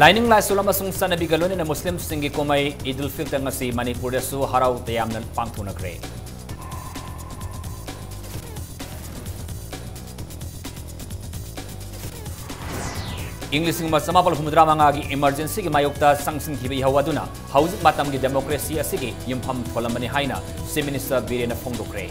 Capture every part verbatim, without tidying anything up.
ꯂꯥꯏꯅꯤꯡ ꯂꯥꯏꯁꯣꯜ ꯑꯃꯁꯨꯡ ꯆꯠꯅꯕꯤꯒ ꯂꯣꯏꯅꯅ ꯃꯨꯁꯂꯤꯝꯁꯤꯡꯒꯤ ꯀꯨꯝꯍꯩ ꯏꯗꯨꯜ ꯐꯤꯇꯔ ꯉꯁꯤ ꯃꯅꯤꯄꯨꯔꯗꯁꯨ ꯍꯔꯥꯎ ꯇꯌꯥꯝꯅ ꯄꯥꯡꯊꯣꯛꯅꯈ꯭ꯔꯦ꯫ ꯏꯪ ꯂꯤꯁꯤꯡ ꯑꯃ ꯆꯃꯥꯄꯜ ꯍꯨꯝꯐꯨꯇꯔꯥ ꯃꯉꯥꯒꯤ ꯏꯃꯔꯖꯦꯟꯁꯤꯒꯤ ꯃꯥꯌꯣꯛꯇ ꯆꯪꯁꯤꯟꯈꯤꯕ ꯏꯍꯧ ꯑꯗꯨꯅ ꯍꯧꯖꯤꯛ ꯃꯇꯝꯒꯤ ꯗꯦꯃꯣꯀ꯭ꯔꯦꯁꯤ ꯑꯁꯤꯒꯤ ꯌꯨꯝꯐꯝ ꯊꯣꯜꯂꯝꯕꯅꯤ ꯍꯥꯏꯅ ꯆꯤꯐ ꯃꯤꯅꯤꯁꯇꯔ ꯕꯤꯔꯦꯟꯅ ꯐꯣꯡꯗꯣꯛꯈ꯭ꯔꯦ꯫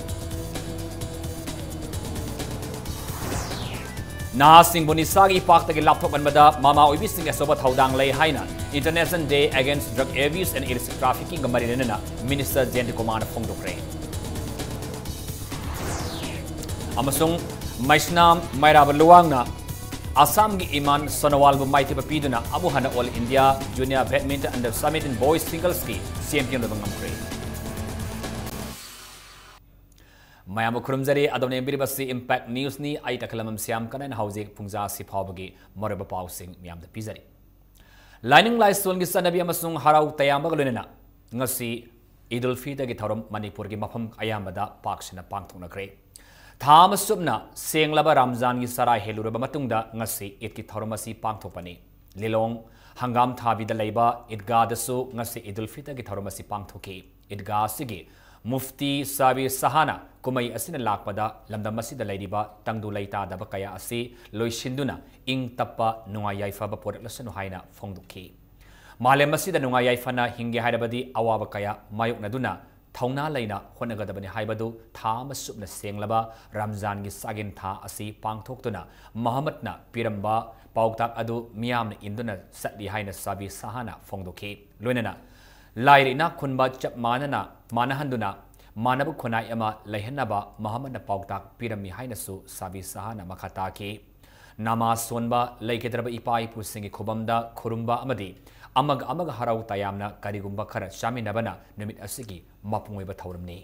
ꯅꯍꯥꯁꯤꯡꯕꯨ ꯅꯤꯁꯥꯒꯤ ꯏꯄꯥꯛꯇꯒꯤ ꯂꯥꯞꯊꯣꯛꯍꯟꯕꯗ ꯃꯃꯥ ꯑꯣꯏꯕꯤꯁꯤꯡꯒꯤ ꯑꯆꯧꯕ ꯊꯧꯗꯥꯡ ꯂꯩ ꯍꯥꯏꯅ International Day Against Drug Abuse and Illicit Traffickingꯒ ꯃꯔꯤ ꯂꯩꯅꯅ ꯃꯤꯅꯤꯁꯇꯔ ꯖꯌꯟꯇ ꯀꯨꯃꯥꯔꯅ ꯐꯣꯡꯗꯣꯛꯈ꯭ꯔꯦ꯫ ꯑꯃꯁꯨꯡ ꯃꯩꯁꯅꯥꯝ ꯃꯩꯔꯥꯕ ꯂꯨꯋꯥꯡꯅ ꯑꯁꯥꯝꯒꯤ ꯏꯃꯥꯟ ꯁꯣꯅꯣꯋꯥꯜꯕꯨ ꯃꯥꯏꯊꯤꯕ ꯄꯤꯗꯨꯅ ꯑꯃꯨꯛ ꯍꯟꯅ All India Junior Badminton Under Seventeen Boys Singles ꯀꯤ ꯆꯦꯝꯄꯤꯌꯟ ꯑꯣꯏꯕ ꯉꯝꯈ꯭ꯔꯦ꯫ ꯃꯌꯥꯝꯕꯨ ꯈꯨꯔꯨꯝꯖꯔꯤ꯫ ꯑꯗꯣꯝꯅ ꯌꯦꯡꯕꯤꯔꯤꯕꯁꯤ Impact Newsꯅꯤ꯫ ꯑꯩ ꯇꯈꯦꯂꯝꯕꯝ ꯁ꯭ꯌꯥꯝ ꯀꯅꯟ꯫ ꯍꯧꯖꯤꯛ ꯄꯨꯡꯖꯥ ꯑꯁꯤ ꯐꯥꯎꯕꯒꯤ ꯃꯔꯨꯑꯣꯏꯕ ꯄꯥꯎꯁꯤꯡ ꯃꯌꯥꯝꯗ ꯄꯤꯖꯔꯤ꯫ ꯂꯥꯏꯅꯤꯡ ꯂꯥꯏꯁꯣꯟꯒꯤ ꯆꯠꯅꯕꯤ ꯑꯃꯁꯨꯡ ꯍꯔꯥꯎ ꯇꯌꯥꯝꯕꯒ ꯂꯣꯏꯅꯅ ꯉꯁꯤ ꯏꯗꯨꯜ ꯐꯤꯇꯔꯒꯤ ꯊꯧꯔꯝ ꯃꯅꯤꯄꯨꯔꯒꯤ ꯃꯐꯝ ꯑꯌꯥꯝꯕꯗ ꯄꯥꯛ ꯁꯟꯅ ꯄꯥꯡꯊꯣꯛꯅꯈ꯭ꯔꯦ꯫ ꯊꯥ ꯑꯃ ꯆꯨꯞꯅ ꯁꯦꯡꯂꯕ ꯔꯝꯖꯥꯟꯒꯤ ꯆꯔꯥ ꯍꯦꯜꯂꯨꯔꯕ ꯃꯇꯨꯡꯗ ꯉꯁꯤ ꯏꯗꯀꯤ ꯊꯧꯔꯝ ꯑꯁꯤ ꯄꯥꯡꯊꯣꯛꯄꯅꯤ꯫ ꯂꯤꯂꯣꯡ ꯍꯪꯒꯥꯝ ꯊꯥꯕꯤꯗ ꯂꯩꯕ ꯏꯗꯒꯥꯗꯁꯨ ꯉꯁꯤ ꯏꯗꯨꯜ ꯐꯤꯇꯔꯒꯤ ꯊꯧꯔꯝ ꯑꯁꯤ ꯄꯥꯡꯊꯣꯛꯈꯤ꯫ ꯏꯗꯒꯥ ꯑꯁꯤꯒꯤ ꯃꯨꯐꯇꯤ ꯁꯥꯕꯤꯔ ꯁꯍꯥꯅ ꯀꯨꯝꯍꯩ ꯑꯁꯤꯅ ꯂꯥꯛꯄꯗ ꯂꯝꯗꯝ ꯑꯁꯤꯗ ꯂꯩꯔꯤꯕ ꯇꯪꯗꯨ ꯂꯩꯇꯥꯗꯕ ꯀꯌꯥ ꯑꯁꯤ ꯂꯣꯏꯁꯤꯟꯗꯨꯅ ꯏꯪ ꯇꯞꯄ ꯅꯨꯡꯉꯥꯏ ꯌꯥꯏꯐꯕ ꯄꯣꯔꯛꯂꯁꯅꯨ ꯍꯥꯏꯅ ꯐꯣꯡꯗꯣꯛꯈꯤ꯫ ꯃꯥꯂꯦꯝ ꯑꯁꯤꯗ ꯅꯨꯡꯉꯥꯏ ꯌꯥꯏꯐꯅ ꯍꯤꯡꯒꯦ ꯍꯥꯏꯔꯕꯗꯤ ꯑꯋꯥꯕ ꯀꯌꯥ ꯃꯥꯌꯣꯛꯅꯗꯨꯅ ꯊꯧꯅꯥ ꯂꯩꯅ ꯍꯣꯠꯅꯒꯗꯕꯅꯤ ꯍꯥꯏꯕꯗꯨ ꯊꯥ ꯑꯃ ꯆꯨꯞꯅ ꯁꯦꯡꯂꯕ ꯔꯝꯖꯥꯟꯒꯤ ꯆꯥꯛꯌꯦꯟ ꯊꯥ ꯑꯁꯤ ꯄꯥꯡꯊꯣꯛꯇꯨꯅ ꯃꯍꯝꯃꯗꯅ ꯄꯤꯔꯝꯕ ꯄꯥꯎꯇꯥꯛ ꯑꯗꯨ ꯃꯤꯌꯥꯝꯅ ꯏꯟꯗꯨꯅ ꯆꯠꯂꯤ ꯍꯥꯏꯅ ꯁꯥꯕꯤꯔ ꯁꯍꯥꯅ ꯐꯣꯡꯗꯣꯛꯈꯤ꯫ ꯂꯣꯏꯅꯅ ꯂꯥꯏꯔ ꯏꯅꯥꯛ ꯈꯨꯟꯕ ꯆꯞ ꯃꯥꯟꯅꯅ ꯃꯥꯟꯅꯍꯟꯗꯨꯅ ꯃꯥꯟꯅꯕ ꯈꯨꯟꯅꯥꯏ ꯑꯃ ꯂꯩꯍꯟꯅꯕ ꯃꯍꯝꯃꯗꯅ ꯄꯥꯎꯇꯥꯛ ꯄꯤꯔꯝꯃꯤ ꯍꯥꯏꯅꯁꯨ ꯁꯥꯕꯤꯔ ꯁꯍꯥꯅ ꯃꯈꯥ ꯇꯥꯈꯤ꯫ ꯅꯃꯥꯖ ꯁꯣꯟꯕ ꯂꯩꯈꯤꯗ꯭ꯔꯕ ꯏꯄꯥ ꯏꯄꯨꯁꯤꯡꯒꯤ ꯈꯨꯕꯝꯗ ꯈꯨꯔꯨꯝꯕ ꯑꯃꯗꯤ ꯑꯃꯒ ꯑꯃꯒ ꯍꯔꯥꯎ ꯇꯌꯥꯝꯅ ꯀꯔꯤꯒꯨꯝꯕ ꯈꯔ ꯆꯥꯃꯤꯟꯅꯕꯅ ꯅꯨꯃꯤꯠ ꯑꯁꯤꯒꯤ ꯃꯄꯨꯡ ꯑꯣꯏꯕ ꯊꯧꯔꯝꯅꯤ꯫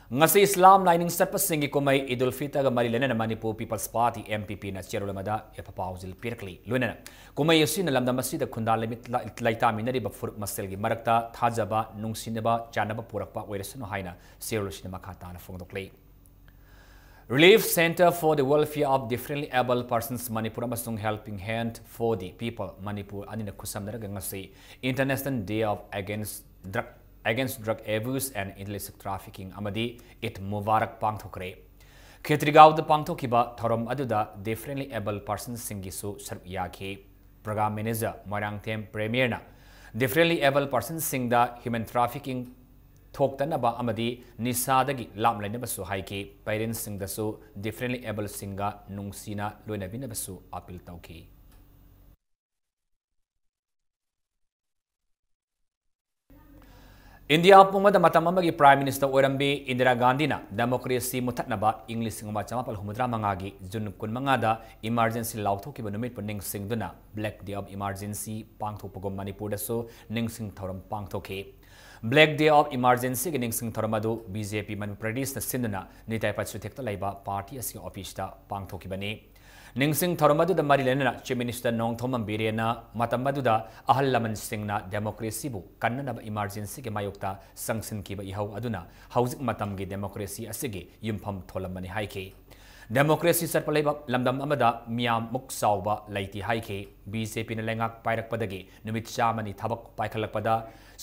ꯉꯁꯤ ꯏꯁꯂꯥꯝ ꯂꯥꯏꯅꯤꯡ ꯆꯠꯄꯁꯤꯡꯒꯤ ꯀꯨꯝꯍꯩ ꯏꯗꯨꯜ ꯐꯤꯇꯔꯒ ꯃꯔꯤ ꯂꯩꯅꯅ Manipur Peoples Party, M P P ꯅ ꯆꯦꯔꯣꯜ ꯑꯃꯗ ꯌꯥꯏꯐ ꯄꯥꯎꯖꯦꯜ ꯄꯤꯔꯛꯂꯤ꯫ ꯂꯣꯏꯅꯅ ꯀꯨꯝꯍꯩ ꯑꯁꯤꯅ ꯂꯝꯗꯝ ꯑꯁꯤꯗ ꯈꯨꯟꯗꯥ ꯂꯩꯃꯤꯠ-, ꯂ-, ꯂꯩꯇꯥꯃꯤꯟꯅꯔꯤꯕ ꯐꯨꯔꯨꯞ ꯃꯁꯦꯜꯒꯤ ꯃꯔꯛꯇ ꯊꯥꯖꯕ, ꯅꯨꯡꯁꯤꯅꯕ, ꯆꯥꯟꯅꯕ ꯄꯨꯔꯛꯄ ꯑꯣꯏꯔꯁꯅꯨ ꯍꯥꯏꯅ ꯆꯦꯔꯣꯜ ꯑꯁꯤꯅ ꯃꯈꯥ ꯇꯥꯅ ꯐꯣꯡꯗꯣꯛꯂꯤ꯫ Relief Centre for the Welfare of Differently Abled Persons Manipur ꯑꯃꯁꯨꯡ Helping Hand for the People Manipur ꯑꯅꯤꯅ ꯈꯨꯠꯁꯝꯅꯔꯒ ꯉꯁꯤ International Day of Against Drug, Against Drug Abuse and Illicit Trafficking ꯑꯃꯗꯤ ꯏꯗ ꯃꯨꯕꯥꯔꯛ ꯄꯥꯡꯊꯣꯛꯈ꯭ꯔꯦ꯫ ꯈꯦꯇ꯭ꯔꯤꯒꯥꯎꯗ ꯄꯥꯡꯊꯣꯛꯈꯤꯕ ꯊꯧꯔꯝ ꯑꯗꯨꯗ differently abled personsꯁꯤꯡꯒꯤꯁꯨ ꯁꯔꯨꯛ ꯌꯥꯈꯤ꯫ Program Manager Moirangthem ꯄ꯭ꯔꯦꯃꯤꯌꯔꯅ differently abled personsꯁꯤꯡꯗ human trafficking ꯊꯣꯛꯇꯅꯕ ꯑꯃꯗꯤ ꯅꯤꯁꯥꯗꯒꯤ ꯂꯥꯞꯅ ꯂꯩꯅꯕꯁꯨ ꯍꯥꯏꯈꯤ꯫ Parentsꯁꯤꯡꯗꯁꯨ differently abledꯁꯤꯡꯒ ꯅꯨꯡꯁꯤꯅ ꯂꯣꯏꯅꯕꯤꯅꯕꯁꯨ appeal ꯇꯧꯈꯤ꯫ ꯏꯟꯗꯤꯌꯥ ꯄꯨꯝꯕꯗ ꯃꯇꯝ ꯑꯃꯒꯤ Prime Minister ꯑꯣꯏꯔꯝꯕꯤ ꯏꯟꯗꯤꯔꯥ ꯒꯥꯟꯙꯤꯅ democracy ꯃꯨꯊꯠꯅꯕ ꯏꯪ ꯂꯤꯁꯤꯡ ꯑꯃ ꯆꯃꯥꯄꯜ ꯍꯨꯝꯐꯨꯇꯔꯥ ꯃꯉꯥꯒꯤ June ꯀꯨꯟꯃꯉꯥꯗ emergency ꯂꯥꯎꯊꯣꯛꯈꯤꯕ ꯅꯨꯃꯤꯠꯄꯨ ꯅꯤꯡꯁꯤꯡꯗꯨꯅ Black Day of Emergency ꯄꯥꯡꯊꯣꯛꯄꯒꯨꯝ ꯃꯅꯤꯄꯨꯔꯗꯁꯨ ꯅꯤꯡꯁꯤꯡ ꯊꯧꯔꯝ ꯄꯥꯡꯊꯣꯛꯈꯤ꯫ Black Day of Emergencyꯒꯤ ꯅꯤꯡꯁꯤꯡ ꯊꯧꯔꯝ ꯑꯗꯨ B J P ꯃꯅꯤꯄꯨꯔ ꯄ꯭ꯔꯗꯦꯁꯅ ꯁꯤꯟꯗꯨꯅ ꯅꯤꯇꯥꯏ ꯄꯥꯠꯁꯨꯊꯦꯛꯇ ꯂꯩꯕ ꯄꯥꯔꯇꯤ ꯑꯁꯤꯒꯤ ꯑꯣꯐꯤꯁꯇ ꯄꯥꯡꯊꯣꯛꯈꯤꯕꯅꯤ꯫ ꯅꯤꯡꯁꯤꯡ ꯊꯧꯔꯝ ꯑꯗꯨꯗ ꯃꯔꯤ ꯂꯩꯅꯅ Chief Minister ꯅꯣꯡꯊꯣꯝꯕꯝ ꯕꯤꯔꯦꯟꯅ ꯃꯇꯝ ꯑꯗꯨꯗ ꯑꯍꯜ ꯂꯃꯟꯁꯤꯡꯅ democracyꯕꯨ ꯀꯟꯅꯅꯕ emergencyꯒꯤ ꯃꯥꯌꯣꯛꯇ ꯆꯪꯁꯤꯟꯈꯤꯕ ꯏꯍꯧ ꯑꯗꯨꯅ ꯍꯧꯖꯤꯛ ꯃꯇꯝꯒꯤ democracy ꯑꯁꯤꯒꯤ ꯌꯨꯝꯐꯝ ꯊꯣꯜꯂꯝꯕꯅꯤ ꯍꯥꯏꯈꯤ꯫ Democracy ꯆꯠꯄ ꯂꯩꯕꯥꯛ ꯂꯝꯗꯝ ꯑꯃꯗ ꯃꯤꯌꯥꯝ ꯃꯨꯛ ꯆꯥꯎꯕ ꯂꯩꯇꯦ ꯍꯥꯏꯈꯤ꯫ B J Pꯅ ꯂꯩꯉꯥꯛ ꯄꯥꯏꯔꯛꯄꯗꯒꯤ ꯅꯨꯃꯤꯠ ꯆꯥꯝꯃꯅꯤ ꯊꯕꯛ ꯄꯥꯏꯈꯠꯂꯛꯄꯗ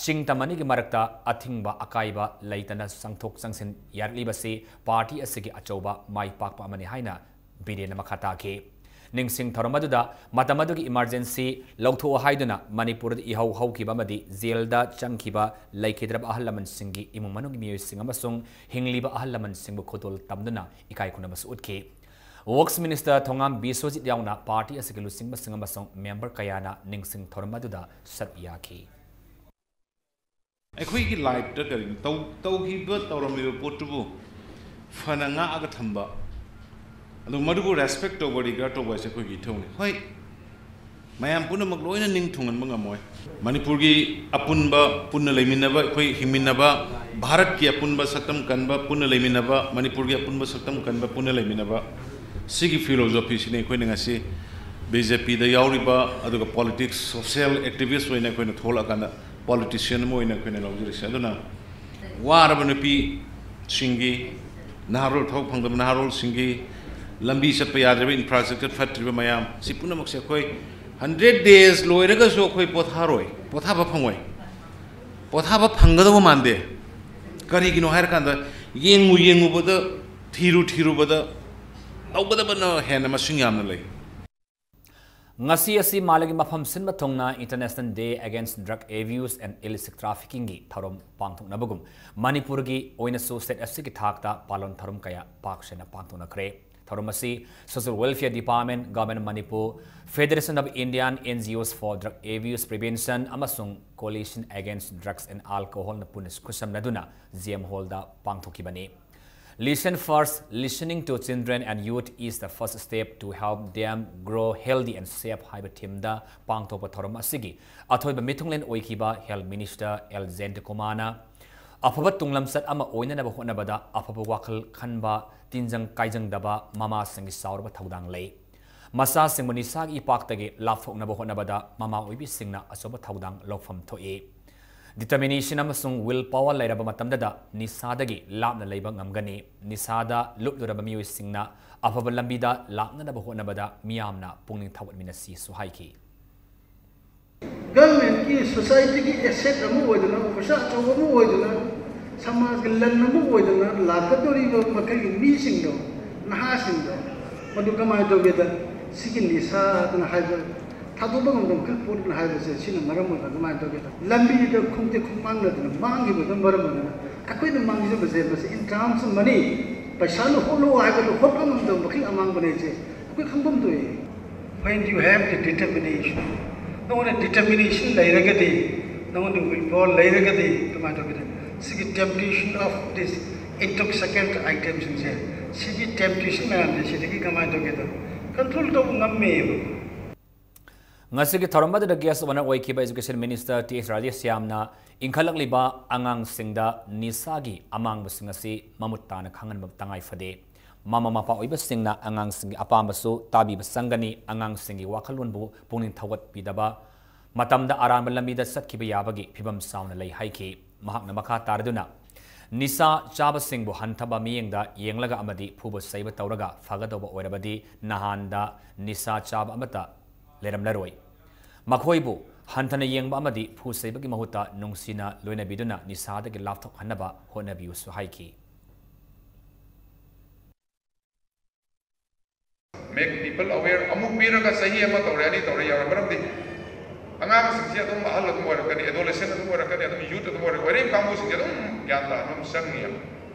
ꯁꯤꯡ ꯇꯝ ꯑꯅꯤꯒꯤ ꯃꯔꯛꯇ ꯑꯊꯤꯡꯕ ꯑꯀꯥꯏꯕ ꯂꯩꯇꯅ ꯆꯪꯊꯣꯛ ꯆꯪꯁꯤꯟ ꯌꯥꯔꯛꯂꯤꯕꯁꯤ ꯄꯥꯔꯇꯤ ꯑꯁꯤꯒꯤ ꯑꯆꯧꯕ ꯃꯥꯏ ꯄꯥꯛꯄ ꯑꯃꯅꯤ ꯍꯥꯏꯅ ꯕꯤꯔꯦꯟꯅ ꯃꯈꯥ ꯇꯥꯈꯤ꯫ ꯅꯤꯡꯁꯤꯡ ꯊꯧꯔꯝ ꯑꯗꯨꯗ ꯃꯇꯝ ꯑꯗꯨꯒꯤ emergency ꯂꯧꯊꯣꯛꯑꯣ ꯍꯥꯏꯗꯨꯅ ꯃꯅꯤꯄꯨꯔꯗ ꯏꯍꯧ ꯍꯧꯈꯤꯕ ꯑꯃꯗꯤ ꯖꯦꯜꯗ ꯆꯪꯈꯤꯕ ꯂꯩꯈꯤꯗ꯭ꯔꯕ ꯑꯍꯜ ꯂꯃꯟꯁꯤꯡꯒꯤ ꯏꯃꯨꯡ ꯃꯅꯨꯡꯒꯤ ꯃꯤꯑꯣꯏꯁꯤꯡ ꯑꯃꯁꯨꯡ ꯍꯤꯡꯂꯤꯕ ꯑꯍꯜ ꯂꯃꯟꯁꯤꯡꯕꯨ ꯈꯨꯗꯣꯜ ꯇꯝꯗꯨꯅ ꯏꯀꯥꯏ ꯈꯨꯝꯅꯕꯁꯨ ꯎꯠꯈꯤ꯫ Works Minister ꯊꯣꯉꯥꯝ ꯕꯤꯁ꯭ꯋꯖꯤꯠ ꯌꯥꯎꯅ ꯄꯥꯔꯇꯤ ꯑꯁꯤꯒꯤ ꯂꯨꯆꯤꯡꯕꯁꯤꯡ ꯑꯃꯁꯨꯡ member ꯀꯌꯥꯅ ꯅꯤꯡꯁꯤꯡ ꯊꯧꯔꯝ ꯑꯗꯨꯗ ꯁꯔꯨꯛ ꯌꯥꯈꯤ꯫ ꯑꯩꯈꯣꯏꯒꯤ lifeꯇ ꯀꯔꯤꯅꯣ ꯇꯧ-, ꯇꯧꯈꯤꯕ, ꯇꯧꯔꯝꯃꯤꯕ ꯄꯣꯠꯇꯨꯕꯨ ꯐꯅ ꯉꯥꯛꯑꯒ ꯊꯝꯕ, ꯑꯗꯨ ꯃꯗꯨꯕꯨ respect ꯇꯧꯕ, regard ꯇꯧꯕ ꯍꯥꯏꯁꯦ ꯑꯩꯈꯣꯏꯒꯤ ꯏꯊꯧꯅꯤ꯫ ꯍꯣꯏ, ꯃꯌꯥꯝ ꯄꯨꯝꯅꯃꯛ ꯂꯣꯏꯅ ꯅꯤꯡ ꯊꯨꯡꯍꯟꯕ ꯉꯝꯃꯣꯏ꯫ ꯃꯅꯤꯄꯨꯔꯒꯤ ꯑꯄꯨꯟꯕ, ꯄꯨꯟꯅ ꯂꯩꯃꯤꯟꯅꯕ, ꯑꯩꯈꯣꯏ ꯍꯤꯡꯃꯤꯟꯅꯕ, ꯚꯥꯔꯠꯀꯤ ꯑꯄꯨꯟꯕ ꯁꯛꯇꯝ ꯀꯟꯕ ꯄꯨꯟꯅ ꯂꯩꯃꯤꯟꯅꯕ, ꯃꯅꯤꯄꯨꯔꯒꯤ ꯑꯄꯨꯟꯕ ꯁꯛꯇꯝ ꯀꯟꯕ ꯄꯨꯟꯅ ꯂꯩꯃꯤꯟꯅꯕ, ꯁꯤꯒꯤ philosophyꯁꯤꯅꯤ ꯑꯩꯈꯣꯏꯅ ꯉꯁꯤ BJPꯗ ꯌꯥꯎꯔꯤꯕ, ꯑꯗꯨꯒ politics, social activist ꯑꯣꯏꯅ ꯑꯩꯈꯣꯏꯅ ꯊꯣꯛꯂꯛꯑꯀꯥꯟꯗ politician ꯑꯃ ꯑꯣꯏꯅ ꯑꯩꯈꯣꯏꯅ ꯂꯧꯖꯔꯤꯁꯦ꯫ ꯑꯗꯨꯅ ꯋꯥꯔꯕ ꯅꯨꯄꯤꯁꯤꯡꯒꯤ, ꯅꯍꯥꯔꯣꯜ, ꯊꯕꯛ ꯐꯪꯗꯕ ꯅꯍꯥꯔꯣꯜꯁꯤꯡꯒꯤ, ꯂꯝꯕꯤ ꯆꯠꯄ ꯌꯥꯗ꯭ꯔꯤꯕ, infrastructure ꯐꯠꯇ꯭ꯔꯤꯕ ꯃꯌꯥꯝ, ꯁꯤ ꯄꯨꯝꯅꯃꯛꯁꯦ ꯑꯩꯈꯣꯏ hundred days ꯂꯣꯏꯔꯒꯁꯨ ꯑꯩꯈꯣꯏ ꯄꯣꯊꯥꯔꯣꯏ, ꯄꯣꯊꯥꯕ ꯐꯪꯉꯣꯏ, ꯄꯣꯊꯥꯕ ꯐꯪꯒꯗꯧꯕ ꯃꯥꯟꯗꯦ꯫ ꯀꯔꯤꯒꯤꯅꯣ ꯍꯥꯏꯔꯀꯥꯟꯗ, ꯌꯦꯡꯉꯨ ꯌꯦꯡꯉꯨꯕꯗ, ꯊꯤꯔꯨ ꯊꯤꯔꯨꯕꯗ ꯇꯧꯒꯗꯕꯅ ꯍꯦꯟꯅ ꯃꯁꯤꯡ ꯌꯥꯝꯅ ꯂꯩ꯫ ꯉꯁꯤ ꯑꯁꯤ ꯃꯥꯂꯦꯝꯒꯤ ꯃꯐꯝ ꯁꯤꯟꯕ ꯊꯨꯡꯅ International Day Against Drug Abuse and Illicit Traffickingꯒꯤ ꯊꯧꯔꯝ ꯄꯥꯡꯊꯣꯛꯅꯕꯒꯨꯝ ꯃꯅꯤꯄꯨꯔꯒꯤ ꯑꯣꯏꯅꯁꯨ state ꯑꯁꯤꯒꯤ ꯊꯥꯛꯇ ꯄꯥꯂꯟ ꯊꯧꯔꯝ ꯀꯌꯥ ꯄꯥꯛ ꯁꯟꯅ ꯄꯥꯡꯊꯣꯛꯅꯈ꯭ꯔꯦ꯫ ꯊꯧꯔꯝ ꯑꯁꯤ Social Welfare Department, Government of Manipur, Federation of Indian NGOs for Drug Abuse Prevention ꯑꯃꯁꯨꯡ Coalition Against Drugs and Alcoholꯅ ꯄꯨꯟꯅ ꯈꯨꯠꯁꯝꯅꯗꯨꯅ ꯖꯤ ꯑꯦꯝ ꯍꯣꯜꯗ ꯄꯥꯡꯊꯣꯛꯈꯤꯕꯅꯤ꯫ Listen First, Listening to Children and Youth is the First Step to Help Them Grow Healthy and Safe ꯍꯥꯏꯕ themeꯗ ꯄꯥꯡꯊꯣꯛꯄ ꯊꯧꯔꯝ ꯑꯁꯤꯒꯤ ꯑꯊꯣꯏꯕ ꯃꯤꯊꯨꯡꯂꯦꯟ ꯑꯣꯏꯈꯤꯕ Health Minister L ꯖꯌꯟꯇꯀꯨꯃꯥꯔꯅ ꯑꯐꯕ ꯇꯨꯡꯂꯝꯆꯠ ꯑꯃ ꯑꯣꯏꯅꯅꯕ ꯍꯣꯠꯅꯕꯗ ꯑꯐꯕ ꯋꯥꯈꯜ ꯈꯟꯕ, ꯇꯤꯟꯖꯪ ꯀꯥꯏꯖꯪꯗꯕ ꯃꯃꯥꯁꯤꯡꯒꯤ ꯆꯥꯎꯔꯕ ꯊꯧꯗꯥꯡ ꯂꯩ꯫ ꯃꯆꯥꯁꯤꯡꯕꯨ ꯅꯤꯁꯥꯒꯤ ꯏꯄꯥꯛꯇꯒꯤ ꯂꯥꯞꯊꯣꯛꯅꯕ ꯍꯣꯠꯅꯕꯗ ꯃꯃꯥ ꯑꯣꯏꯕꯤꯁꯤꯡꯅ ꯑꯆꯧꯕ ꯊꯧꯗꯥꯡ ꯂꯧꯐꯝ ꯊꯣꯛꯏ꯫ Determination ꯑꯃꯁꯨꯡ will power ꯂꯩꯔꯕ ꯃꯇꯝꯗꯗ ꯅꯤꯁꯥꯗꯒꯤ ꯂꯥꯞꯅ ꯂꯩꯕ ꯉꯝꯒꯅꯤ꯫ ꯅꯤꯁꯥꯗ ꯂꯨꯞꯂꯨꯔꯕ ꯃꯤꯑꯣꯏꯁꯤꯡꯅ ꯑꯐꯕ ꯂꯝꯕꯤꯗ ꯂꯥꯛꯅꯅꯕ ꯍꯣꯠꯅꯕꯗ ꯃꯤꯌꯥꯝꯅ ꯄꯨꯛꯅꯤꯡ ꯊꯧꯒꯠꯃꯤꯟꯅꯁꯤꯁꯨ ꯍꯥꯏꯈꯤ꯫ Governmentꯀꯤ, societyꯒꯤ asset ꯑꯃ ꯑꯣꯏꯗꯨꯅ, ꯄꯩꯁꯥ ꯑꯆꯧꯕ ꯑꯃ ꯑꯣꯏꯗꯨꯅ, ꯁꯃꯥꯖꯒꯤ ꯂꯟ ꯑꯃ ꯑꯣꯏꯗꯨꯅ ꯂꯥꯛꯀꯗꯧꯔꯤꯕ ꯃꯈꯩꯒꯤ ꯃꯤꯁꯤꯡꯗꯣ, ꯅꯍꯥꯁꯤꯡꯗꯣ, ꯃꯗꯨ ꯀꯃꯥꯏꯅ ꯇꯧꯒꯦꯗ, ꯁꯤꯒꯤ ꯅꯤꯁꯥꯗꯅ ꯍꯥꯏꯕ ꯊꯥꯗꯣꯛꯄ ꯉꯝꯗꯕ ꯃꯈꯜ ꯄꯣꯠꯅ ꯍꯥꯏꯕꯁꯦ, ꯁꯤꯅ ꯃꯔꯝ ꯑꯣꯏꯔꯒ ꯀꯃꯥꯏꯅ ꯇꯧꯒꯦꯗ, ꯂꯝꯕꯤꯗ ꯈꯣꯡꯇꯦꯛ ꯈꯣꯡꯃꯥꯡꯅꯗꯅ ꯃꯥꯡꯈꯤꯕꯗꯨꯅ ꯃꯔꯝ ꯑꯣꯏꯔꯒ ꯑꯩꯈꯣꯏꯅ ꯃꯥꯡꯖꯕꯁꯦ, ꯃꯁꯤ in terms of money, ꯄꯩꯁꯥꯅ ꯍꯣꯠꯂꯣ ꯍꯥꯏꯕꯗꯣ ꯍꯣꯠꯄ ꯉꯝꯗꯕ ꯃꯈꯩ ꯑꯃꯥꯡꯕꯅꯦ ꯍꯥꯏꯁꯦ ꯑꯩꯈꯣꯏ ꯈꯪꯐꯝ ꯊꯣꯛꯏ꯫ When you have the determination, ꯅꯉꯣꯟꯗ determination ꯂꯩꯔꯒꯗꯤ, ꯅꯉꯣꯟꯗ will power ꯂꯩꯔꯒꯗꯤ ꯀꯃꯥꯏꯅ ꯇꯧꯒꯦꯗ, ꯁꯤꯒꯤ temptation of this intoxicant itemꯁꯤꯡꯁꯦ, ꯁꯤꯒꯤ temptation ꯃꯌꯥꯝꯁꯦ ꯁꯤꯗꯒꯤ ꯀꯃꯥꯏꯅ ꯇꯧꯒꯦꯗ, control ꯇꯧꯕ ꯉꯝꯃꯦꯕ꯫ ꯉꯁꯤꯒꯤ ꯊꯧꯔꯝ ꯑꯗꯨꯗ guest of honour ꯑꯣꯏꯈꯤꯕ Education Minister ꯇꯤ ꯑꯦꯁ ꯔꯥꯙꯦꯁ꯭ꯌꯥꯝꯅ ꯏꯟꯈꯠꯂꯛꯂꯤꯕ ꯑꯉꯥꯡꯁꯤꯡꯗ ꯅꯤꯁꯥꯒꯤ ꯑꯃꯥꯡꯕꯁꯤꯡ ꯑꯁꯤ ꯃꯃꯨꯠ ꯇꯥꯅ ꯈꯪꯍꯟꯕ ꯇꯉꯥꯏ ꯐꯗꯦ꯫ ꯃꯃꯥ ꯃꯄꯥ ꯑꯣꯏꯕꯁꯤꯡꯅ ꯑꯉꯥꯡꯁꯤꯡꯒꯤ ꯑꯄꯥꯝꯕꯁꯨ ꯇꯥꯕꯤꯕ ꯆꯪꯒꯅꯤ꯫ ꯑꯉꯥꯡꯁꯤꯡꯒꯤ ꯋꯥꯈꯜꯂꯣꯟꯕꯨ ꯄꯨꯛꯅꯤꯡ ꯊꯧꯒꯠꯄꯤꯗꯕ ꯃꯇꯝꯗ ꯑꯔꯥꯟꯕ ꯂꯝꯕꯤꯗ ꯆꯠꯈꯤꯕ ꯌꯥꯕꯒꯤ ꯐꯤꯚꯝ ꯆꯥꯎꯅ ꯂꯩ ꯍꯥꯏꯈꯤ꯫ ꯃꯍꯥꯛꯅ ꯃꯈꯥ ꯇꯥꯔꯗꯨꯅ, ꯅꯤꯁꯥ ꯆꯥꯕꯁꯤꯡꯕꯨ ꯍꯟꯊꯕ ꯃꯤꯠꯌꯦꯡꯗ ꯌꯦꯡꯂꯒ ꯑꯃꯗꯤ ꯐꯨꯕ ꯆꯩꯕ ꯇꯧꯔꯒ ꯐꯒꯗꯧꯕ ꯑꯣꯏꯔꯕꯗꯤ ꯅꯍꯥꯟꯗ ꯅꯤꯁꯥ ꯆꯥꯕ ꯑꯃꯠꯇ ꯂꯩꯔꯝꯂꯔꯣꯏ꯫ ꯃꯈꯣꯏꯕꯨ ꯍꯟꯊꯅ ꯌꯦꯡꯕ ꯑꯃꯗꯤ ꯐꯨ ꯆꯩꯕꯒꯤ ꯃꯍꯨꯠꯇ ꯅꯨꯡꯁꯤꯅ ꯂꯣꯏꯅꯕꯤꯗꯨꯅ ꯅꯤꯁꯥꯗꯒꯤ ꯂꯥꯞꯊꯣꯛꯍꯟꯅꯕ ꯍꯣꯠꯅꯕꯤꯌꯨꯁꯨ ꯍꯥꯏꯈꯤ꯫ Make people aware ꯑꯃꯨꯛ ꯄꯤꯔꯒ ꯆꯍꯤ ꯑꯃ ꯇꯧꯔꯦ, ꯑꯅꯤ ꯇꯧꯔꯦ, ꯌꯥꯔꯣꯏ꯫ ꯃꯔꯝꯗꯤ ꯑꯉꯥꯡꯁꯤꯡꯁꯦ ꯑꯗꯨꯝ ꯑꯍꯜ ꯑꯗꯨꯝ ꯑꯣꯏꯔꯛꯀꯅꯤ, adolescent ꯑꯗꯨꯝ ꯑꯣꯏꯔꯛꯀꯅꯤ, ꯑꯗꯨꯝ youth ꯑꯗꯨꯝ ꯑꯣꯏꯔꯛꯀꯅꯤ, ꯑꯣꯏꯔꯛꯏꯕ ꯀꯥꯡꯕꯨꯁꯤꯡꯁꯦ ꯑꯗꯨꯝ ꯒ꯭ꯌꯥꯟ ꯇꯥꯍꯟꯕ ꯑꯃ ꯆꯪꯉꯤ꯫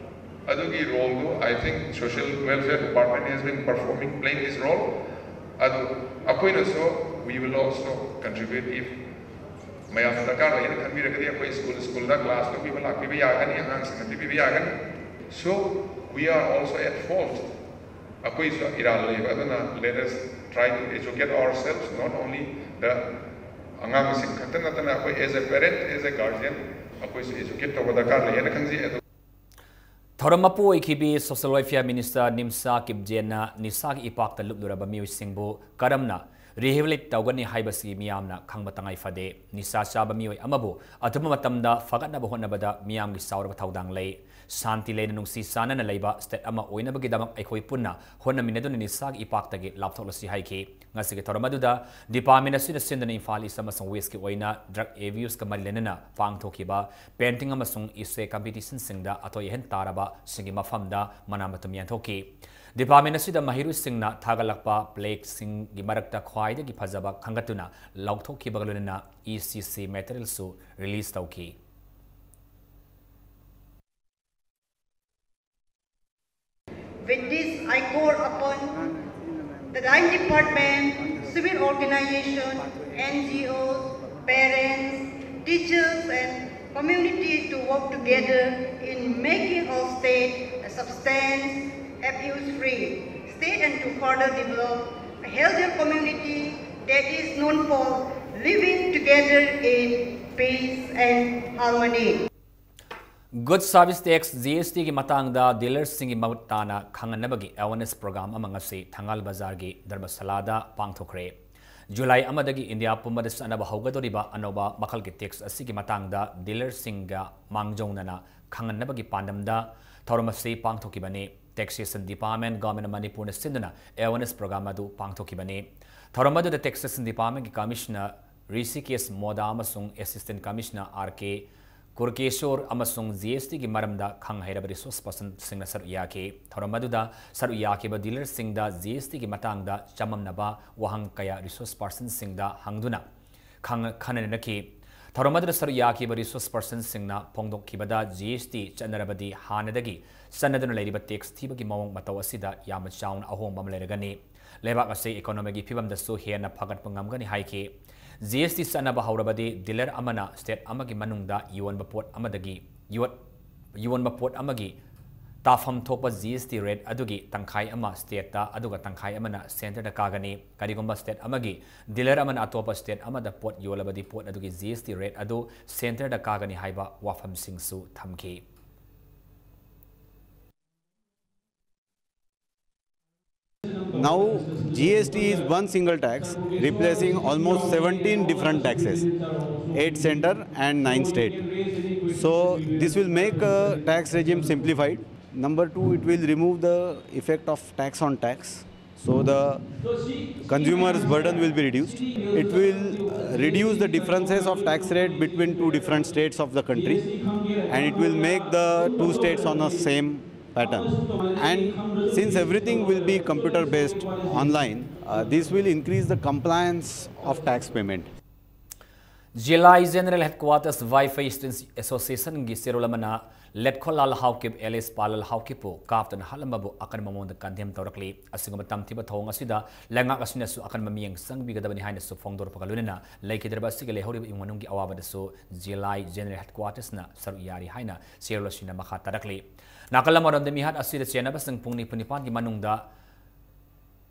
ꯑꯗꯨꯒꯤ role do, I think, social welfare department has been performing, playing this role. ꯑꯗꯨ ꯑꯩꯈꯣꯏꯅꯁꯨ, we will also contribute if ꯃꯌꯥꯝꯅ ꯗꯔꯀꯥꯔ ꯑꯣꯏ ꯍꯥꯏꯅ ꯈꯟꯕꯤꯔꯒꯗꯤ ꯑꯩꯈꯣꯏ school, school ꯗ class ꯂꯧꯕꯤꯕ ꯂꯥꯛꯄꯤꯕ ꯌꯥꯒꯅꯤ, ꯑꯉꯥꯡꯁꯤꯡꯅ ꯄꯤꯕꯤꯕ ꯌꯥꯒꯅꯤ꯫ So we are also at fault. ꯑꯩꯈꯣꯏꯁꯨ ꯏꯔꯥꯜ ꯂꯩꯕ, ꯑꯗꯨꯅ let us try to educate ourselves, not only the ꯑꯉꯥꯡꯁꯤꯡ ꯈꯛꯇ ꯅꯠꯇꯅ ꯑꯩꯈꯣꯏ as a parent, as a guardian, ꯑꯩꯈꯣꯏꯁꯨ educate ꯇꯧꯕ ꯗꯔꯀꯥꯔ ꯂꯩ ꯍꯥꯏꯅ ꯈꯟꯖꯩ꯫ ꯑꯗꯨ ꯊꯧꯔꯝ ꯃꯄꯨ ꯑꯣꯏꯈꯤꯕꯤ Social Welfare Minister ꯅꯤꯝꯁꯥ ꯀꯤꯞꯖꯦꯟꯅ ꯅꯤꯁꯥꯒꯤ ꯏꯄꯥꯛꯇ ꯂꯨꯞꯂꯨꯔꯕ ꯃꯤꯑꯣꯏꯁꯤꯡꯕꯨ ꯀꯔꯝꯅ rehabilitate ꯇꯧꯒꯅꯤ ꯍꯥꯏꯕꯁꯤ ꯃꯤꯌꯥꯝꯅ ꯈꯪꯕ ꯇꯉꯥꯏ ꯐꯗꯦ꯫ ꯅꯤꯁꯥ ꯆꯥꯕ ꯃꯤꯑꯣꯏ ꯑꯃꯕꯨ ꯑꯊꯨꯕ ꯃꯇꯝꯗ ꯐꯒꯠꯅꯕ ꯍꯣꯠꯅꯕꯗ ꯃꯤꯌꯥꯝꯒꯤ ꯆꯥꯎꯔꯕ ꯊꯧꯗꯥꯡ ꯂꯩ꯫ ꯁꯥꯟꯇꯤ ꯂꯩꯅ ꯅꯨꯡꯁꯤ ꯆꯥꯟꯅꯅ ꯂꯩꯕ state ꯑꯃ ꯑꯣꯏꯅꯕꯒꯤꯗꯃꯛ ꯑꯩꯈꯣꯏ ꯄꯨꯟꯅ ꯍꯣꯠꯅꯃꯤꯟꯅꯗꯨꯅ ꯅꯤꯁꯥꯒꯤ ꯏꯄꯥꯛꯇꯒꯤ ꯂꯥꯞꯊꯣꯛꯂꯁꯤ ꯍꯥꯏꯈꯤ꯫ ꯉꯁꯤꯒꯤ ꯊꯧꯔꯝ ꯑꯗꯨꯗ department ꯑꯁꯤꯅ ꯁꯤꯟꯗꯨꯅ Imphal East ꯑꯃꯁꯨꯡ West ꯀꯤ ꯑꯣꯏꯅ drug abuse ꯀ ꯃꯔꯤ ꯂꯩꯅꯅ ꯄꯥꯡꯊꯣꯛꯈꯤꯕ painting ꯑꯃꯁꯨꯡ essay competition ꯁꯤꯡꯗ ꯑꯊꯣꯏ ꯑꯍꯦꯟ ꯇꯥꯔꯕꯁꯤꯡꯒꯤ ꯃꯐꯝꯗ ꯃꯅꯥ ꯃꯊꯨꯝ ꯌꯦꯟꯊꯣꯛꯈꯤ꯫ Department ꯑꯁꯤꯗ ꯃꯍꯩꯔꯣꯏꯁꯤꯡꯅ ꯊꯥꯒꯠꯂꯛꯄ plaque ꯁꯤꯡꯒꯤ ꯃꯔꯛꯇ ꯈ꯭ꯋꯥꯏꯗꯒꯤ ꯐꯖꯕ ꯈꯟꯒꯠꯇꯨꯅ ꯂꯥꯎꯊꯣꯛꯈꯤꯕꯒ ꯂꯣꯏꯅꯅ E C C material ꯁꯨ release ꯇꯧꯈꯤ꯫ With this, I call upon the line department, civil organization, N G Os, parents, teachers, and community to work together in making our state a substance abuse-free state and to further develop a healthier community that is known for living together in peace and harmony. Goods Service Tax, G S T ꯒꯤ ꯃꯇꯥꯡꯗ ꯗꯤꯂꯔꯁꯤꯡꯒꯤ ꯃꯃꯨꯠ ꯇꯥꯅ ꯈꯪꯍꯟꯅꯕꯒꯤ awareness program ꯑꯃ ꯉꯁꯤ ꯊꯪꯒꯥꯜ ꯕꯖꯥꯔꯒꯤ ꯙꯔꯃꯁꯥꯂꯥꯗ ꯄꯥꯡꯊꯣꯛꯈ꯭ꯔꯦ꯫ July ꯑꯃꯗꯒꯤ India ꯄꯨꯝꯕꯗ ꯆꯠꯅꯕ ꯍꯧꯒꯗꯧꯔꯤꯕ ꯑꯅꯧꯕ ꯃꯈꯜꯒꯤ tax ꯑꯁꯤꯒꯤ ꯃꯇꯥꯡꯗ ꯗꯤꯂꯔꯁꯤꯡꯒ ꯃꯥꯡꯖꯧꯅꯅ ꯈꯪꯍꯟꯅꯕꯒꯤ ꯄꯥꯟꯗꯝꯗ ꯊꯧꯔꯝ ꯑꯁꯤ ꯄꯥꯡꯊꯣꯛꯈꯤꯕꯅꯤ꯫ Taxation Department, Government of ꯃꯅꯤꯄꯨꯔꯅ ꯁꯤꯟꯗꯨꯅ awareness program ꯑꯗꯨ ꯄꯥꯡꯊꯣꯛꯈꯤꯕꯅꯤ꯫ ꯊꯧꯔꯝ ꯑꯗꯨꯗ Taxation Department ꯀꯤ Commissioner ꯔꯤꯁꯤꯀꯦꯁ ꯃꯣꯗꯥ ꯑꯃꯁꯨꯡ Assistant Commissioner ꯑꯥꯔ ꯀꯦ ꯀꯨꯔꯀꯦꯁꯣꯔ ꯑꯃꯁꯨꯡ G S T ꯒꯤ ꯃꯔꯝꯗ ꯈꯪ ꯍꯩꯔꯕ resource person ꯁꯤꯡꯅ ꯁꯔꯨꯛ ꯌꯥꯈꯤ꯫ ꯊꯧꯔꯝ ꯑꯗꯨꯗ ꯁꯔꯨꯛ ꯌꯥꯈꯤꯕ ꯗꯤꯂꯔꯁꯤꯡꯗ G S T ꯒꯤ ꯃꯇꯥꯡꯗ ꯆꯃꯝꯅꯕ ꯋꯥꯍꯪ ꯀꯌꯥ resource person ꯁꯤꯡꯗ ꯍꯪꯗꯨꯅ ꯈꯪ-, ꯈꯟꯅ ꯅꯩꯅꯈꯤ꯫ ꯊꯧꯔꯝ ꯑꯗꯨꯗ ꯁꯔꯨꯛ ꯌꯥꯈꯤꯕ resource person ꯁꯤꯡꯅ ꯐꯣꯡꯗꯣꯛꯈꯤꯕꯗ, G S T ꯆꯠꯅꯔꯕꯗꯤ ꯍꯥꯟꯅꯗꯒꯤ ꯆꯠꯅꯗꯨꯅ ꯂꯩꯔꯤꯕ tax ꯊꯤꯕꯒꯤ ꯃꯑꯣꯡ ꯃꯇꯧ ꯑꯁꯤꯗ ꯌꯥꯝꯅ ꯆꯥꯎꯅ ꯑꯍꯣꯡꯕ ꯑꯃ ꯂꯩꯔꯒꯅꯤ꯫ ꯂꯩꯕꯥꯛ ꯑꯁꯤ economy ꯒꯤ ꯐꯤꯕꯝꯗꯁꯨ ꯍꯦꯟꯅ ꯐꯒꯠꯄ ꯉꯝꯒꯅꯤ ꯍꯥꯏꯈꯤ꯫ G S T ꯆꯠꯅꯕ ꯍꯧꯔꯕꯗꯤ dealer ꯑꯃꯅ state ꯑꯃꯒꯤ ꯃꯅꯨꯡꯗ ꯌꯣꯟꯕ ꯄꯣꯠ ꯑꯃꯗꯒꯤ ꯌꯣꯠ-, ꯌꯣꯟꯕ ꯄꯣꯠ ꯑꯃꯒꯤ ꯇꯥꯐꯝ ꯊꯣꯛꯄ G S T rate ꯑꯗꯨꯒꯤ ꯇꯪꯈꯥꯏ ꯑꯃ state ꯇ ꯑꯗꯨꯒ ꯇꯪꯈꯥꯏ ꯑꯃꯅ centre ꯗ ꯀꯥꯒꯅꯤ꯫ ꯀꯔꯤꯒꯨꯝꯕ state ꯑꯃꯒꯤ dealer ꯑꯃꯅ ꯑꯇꯣꯞꯄ state ꯑꯃꯗ ꯄꯣꯠ ꯌꯣꯜꯂꯕꯗꯤ ꯄꯣꯠ ꯑꯗꯨꯒꯤ G S T rate ꯑꯗꯨ centre ꯗ ꯀꯥꯒꯅꯤ ꯍꯥꯏꯕ ꯋꯥꯐꯝꯁꯤꯡꯁꯨ ꯊꯝꯈꯤ꯫ Now, G S T is one single tax, replacing almost seventeen different taxes, eight centre and nine state. So, this will make uh, tax regime simplified. Number two, it will remove the effect of tax on tax. So, the consumer's burden will be reduced. It will uh, reduce the differences of tax rate between two different states of the country, and it will make the two states on the same pattern. And since everything will be computer based online, uh, this will increase the compliance of tax payment. Zillai General Headquarters Vaiphei Students Association ꯒꯤ ꯆꯦꯔꯣꯜ ꯑꯃꯅ ꯂꯦꯠꯈꯣꯂꯥꯜ Haokip alias ꯄꯥꯂꯜ ꯍꯥꯎꯀꯤꯞꯄꯨ ꯀꯥꯞꯇꯨꯅ ꯍꯥꯠꯂꯝꯕꯕꯨ ꯑꯀꯟꯕ ꯃꯑꯣꯡꯗ condemn ꯇꯧꯔꯛꯂꯤ꯫ ꯑꯁꯤꯒꯨꯝꯕ ꯇꯝꯊꯤꯕ ꯊꯧꯑꯣꯡ ꯑꯁꯤꯗ ꯂꯩꯉꯥꯛ ꯑꯁꯤꯅꯁꯨ ꯑꯀꯟꯕ ꯃꯤꯠꯌꯦꯡ ꯆꯪꯕꯤꯒꯗꯕꯅꯤ ꯍꯥꯏꯅꯁꯨ ꯐꯣꯡꯗꯣꯔꯛꯄꯒ ꯂꯣꯏꯅꯅ ꯂꯩꯈꯤꯗ꯭ꯔꯕ ꯑꯁꯤꯒꯤ ꯂꯩꯍꯧꯔꯤꯕ ꯏꯃꯨꯡ ꯃꯅꯨꯡꯒꯤ ꯑꯋꯥꯕꯗꯁꯨ Zillai General Headquarters ꯅ ꯁꯔꯨꯛ ꯌꯥꯔꯤ ꯍꯥꯏꯅ ꯆꯦꯔꯣꯜ ꯑꯁꯤꯅ ꯃꯈꯥ ꯇꯥꯔꯛꯂꯤ꯫ ꯅꯥꯀꯜ ꯑꯃꯔꯣꯝꯗ ꯃꯤꯍꯥꯠ ꯑꯁꯤꯗ ꯆꯦꯟꯅꯕꯁꯤꯡ ꯄꯨꯡ ꯅꯤꯐꯨ ꯅꯤꯄꯥꯟꯒꯤ ꯃꯅꯨꯡꯗ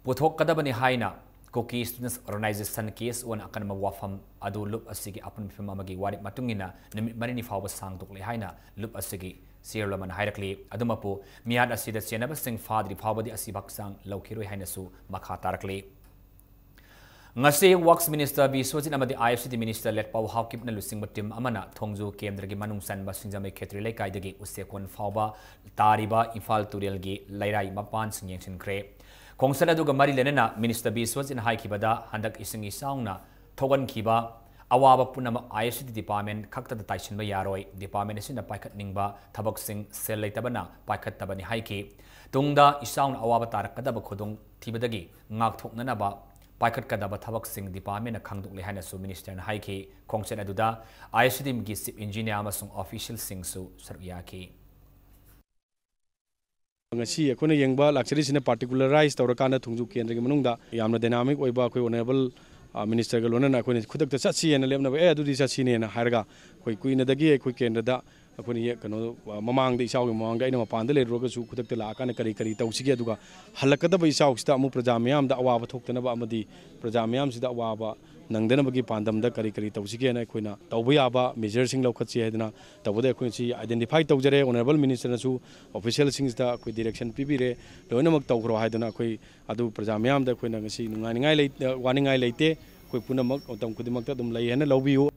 ꯄꯨꯊꯣꯛꯀꯗꯕꯅꯤ ꯍꯥꯏꯅ Kuki Students Organization, K S O ꯅ ꯑꯀꯟꯕ ꯋꯥꯐꯝ ꯑꯗꯨ ꯂꯨꯞ ꯑꯁꯤꯒꯤ ꯑꯄꯨꯟꯕ ꯐꯤꯕꯝ ꯑꯃꯒꯤ ꯋꯥꯔꯦꯞ ꯃꯇꯨꯡ ꯏꯟꯅ ꯅꯨꯃꯤꯠ ꯃꯔꯤꯅꯤ ꯐꯥꯎꯕ ꯁꯥꯡꯗꯣꯛꯂꯦ ꯍꯥꯏꯅ ꯂꯨꯞ ꯑꯁꯤꯒꯤ chairman ꯑꯃꯅ ꯍꯥꯏꯔꯛꯂꯤ꯫ ꯑꯗꯨꯃꯛꯄꯨ, ꯃꯤꯍꯥꯠ ꯑꯁꯤꯗ ꯆꯦꯟꯅꯕꯁꯤꯡ ꯐꯥꯗ꯭ꯔꯤ ꯐꯥꯎꯕꯗꯤ ꯑꯁꯤꯕ ꯍꯛꯆꯥꯡ ꯂꯧꯈꯤꯔꯣꯏ ꯍꯥꯏꯅꯁꯨ ꯃꯈꯥ ꯇꯥꯔꯛꯂꯤ꯫ ꯉꯁꯤ Works Minister ꯕꯤꯁ꯭ꯋꯖꯤꯠ ꯑꯃꯗꯤ I F C D Minister ꯂꯦꯠꯄꯥꯎ ꯍꯥꯎꯀꯤꯞꯅ ꯂꯨꯆꯤꯡꯕ team ꯑꯃꯅ ꯊꯣꯡꯖꯨ ꯀꯦꯟꯗ꯭ꯔꯒꯤ ꯃꯅꯨꯡ ꯆꯟꯕ ꯁꯤꯡꯖꯃꯩ ꯈꯦꯇ꯭ꯔꯤ ꯂꯩꯀꯥꯏꯗꯒꯤ ꯎꯆꯦꯛꯀꯣꯟ ꯐꯥꯎꯕ ꯇꯥꯔꯤꯕ ꯏꯝꯐꯥꯜ ꯇꯨꯔꯦꯜꯒꯤ ꯂꯩꯔꯥꯏ ꯃꯄꯥꯟꯁꯤꯡ ꯌꯦꯡꯁꯤꯟꯈ꯭ꯔꯦ꯫ ꯈꯣꯡꯆꯠ ꯑꯗꯨꯒ ꯃꯔꯤ ꯂꯩꯅꯅ Minister ꯕꯤꯁ꯭ꯋꯖꯤꯠꯅ ꯍꯥꯏꯈꯤꯕꯗ, ꯍꯟꯗꯛ ꯏꯁꯤꯡ ꯏꯆꯥꯎꯅ ꯊꯣꯛꯍꯟꯈꯤꯕ ꯑꯋꯥꯕ ꯄꯨꯝꯅꯃꯛ I F C D department ꯈꯛꯇꯗ ꯇꯥꯏꯁꯤꯟꯕ ꯌꯥꯔꯣꯏ꯫ Department ꯑꯁꯤꯅ ꯄꯥꯏꯈꯠꯅꯤꯡꯕ ꯊꯕꯛꯁꯤꯡ ꯁꯦꯜ ꯂꯩꯇꯕꯅ ꯄꯥꯏꯈꯠꯇꯕꯅꯤ ꯍꯥꯏꯈꯤ꯫ ꯇꯨꯡꯗ ꯏꯆꯥꯎꯅ ꯑꯋꯥꯕ ꯇꯥꯔꯛꯀꯗꯕ ꯈꯨꯗꯣꯡꯊꯤꯕꯗꯒꯤ ꯉꯥꯛꯊꯣꯛꯅꯅꯕ ꯄꯥꯏꯈꯠꯀꯗꯕ ꯊꯕꯛꯁꯤꯡ department ꯅ ꯈꯪꯗꯣꯛꯂꯦ ꯍꯥꯏꯅꯁꯨ Minister ꯅ ꯍꯥꯏꯈꯤ꯫ ꯈꯣꯡꯆꯠ ꯑꯗꯨꯗ I F C D ꯒꯤ Chief Engineer ꯑꯃꯁꯨꯡ official ꯁꯤꯡꯁꯨ ꯁꯔꯨꯛ ꯌꯥꯈꯤ꯫ ꯉꯁꯤ ꯑꯩꯈꯣꯏꯅ ꯌꯦꯡꯕ ꯂꯥꯛꯆꯔꯤꯁꯤꯅ particularise ꯇꯧꯔꯀꯥꯟꯗ ꯊꯣꯡꯖꯨ ꯀꯦꯟꯗ꯭ꯔꯒꯤ ꯃꯅꯨꯡꯗ ꯌꯥꯝꯅ dynamic ꯑꯣꯏꯕ ꯑꯩꯈꯣꯏ Honourable, ꯑ, Minister ꯒ ꯂꯣꯏꯅꯅ ꯑꯩꯈꯣꯏꯅ ꯈꯨꯗꯛꯇ ꯆꯠꯁꯤ ꯍꯥꯏꯅ ꯂꯦꯞꯅꯕ, "ꯑꯦ, ꯑꯗꯨꯗꯤ ꯆꯠꯁꯤꯅꯦꯅ" ꯍꯥꯏꯔꯒ ꯑꯩꯈꯣꯏ ꯀꯨꯏꯅꯗꯒꯤ ꯑꯩꯈꯣꯏ ꯀꯦꯟꯗ꯭ꯔꯗ ꯑꯩꯈꯣꯏꯅ ꯌꯦ-, ꯀꯩꯅꯣ, ꯑ, ꯃꯃꯥꯡꯗ ꯏꯆꯥꯎꯒꯤ ꯃꯃꯥꯡꯗ ꯑꯩꯅ ꯃꯄꯥꯟꯗ ꯂꯩꯔꯨꯔꯒꯁꯨ ꯈꯨꯗꯛꯇ ꯂꯥꯛꯑꯀꯥꯟꯗ ꯀꯔꯤ ꯀꯔꯤ ꯇꯧꯁꯤꯒꯦ, ꯑꯗꯨꯒ ꯍꯜꯂꯛꯀꯗꯕ ꯏꯆꯥꯎꯁꯤꯗ ꯑꯃꯨꯛ ꯄ꯭ꯔꯖꯥ ꯃꯤꯌꯥꯝꯗ ꯑꯋꯥꯕ ꯊꯣꯛꯇꯅꯕ ꯑꯃꯗꯤ ꯄ꯭ꯔꯖꯥ ꯃꯤꯌꯥꯝꯁꯤꯗ ꯑꯋꯥꯕ ꯅꯪꯗꯅꯕꯒꯤ ꯄꯥꯟꯗꯝꯗ ꯀꯔꯤ ꯀꯔꯤ ꯇꯧꯁꯤꯒꯦꯅ ꯑꯩꯈꯣꯏꯅ ꯇꯧꯕ ꯌꯥꯕ measure ꯁꯤꯡ ꯂꯧꯈꯠꯁꯤ ꯍꯥꯏꯗꯅ ꯇꯧꯕꯗ ꯑꯩꯈꯣꯏ ꯉꯁꯤ identify ꯇꯧꯖꯔꯦ꯫ Honourable Minister ꯅꯁꯨ official ꯁꯤꯡꯁꯤꯗ ꯑꯩꯈꯣꯏ direction ꯄꯤꯕꯤꯔꯦ꯫ ꯂꯣꯏꯅꯃꯛ ꯇꯧꯈ꯭ꯔꯣ ꯍꯥꯏꯗꯅ ꯑꯩꯈꯣꯏ ꯑꯗꯨ ꯄ꯭ꯔꯖꯥ ꯃꯤꯌꯥꯝꯗ ꯑꯩꯈꯣꯏꯅ ꯉꯁꯤ ꯅꯨꯡꯉꯥꯏꯅꯤꯡꯉꯥꯏ ꯂꯩ-, ꯋꯥꯅꯤꯡꯉꯥꯏ ꯂꯩꯇꯦ꯫ ꯑꯩꯈꯣꯏ ꯄꯨꯝꯅꯃꯛ ꯃꯇꯝ ꯈꯨꯗꯤꯡꯃꯛꯇ ꯑꯗꯨꯝ ꯂꯩ ꯍꯥꯏꯅ ꯂꯧꯕꯤꯌꯨ꯫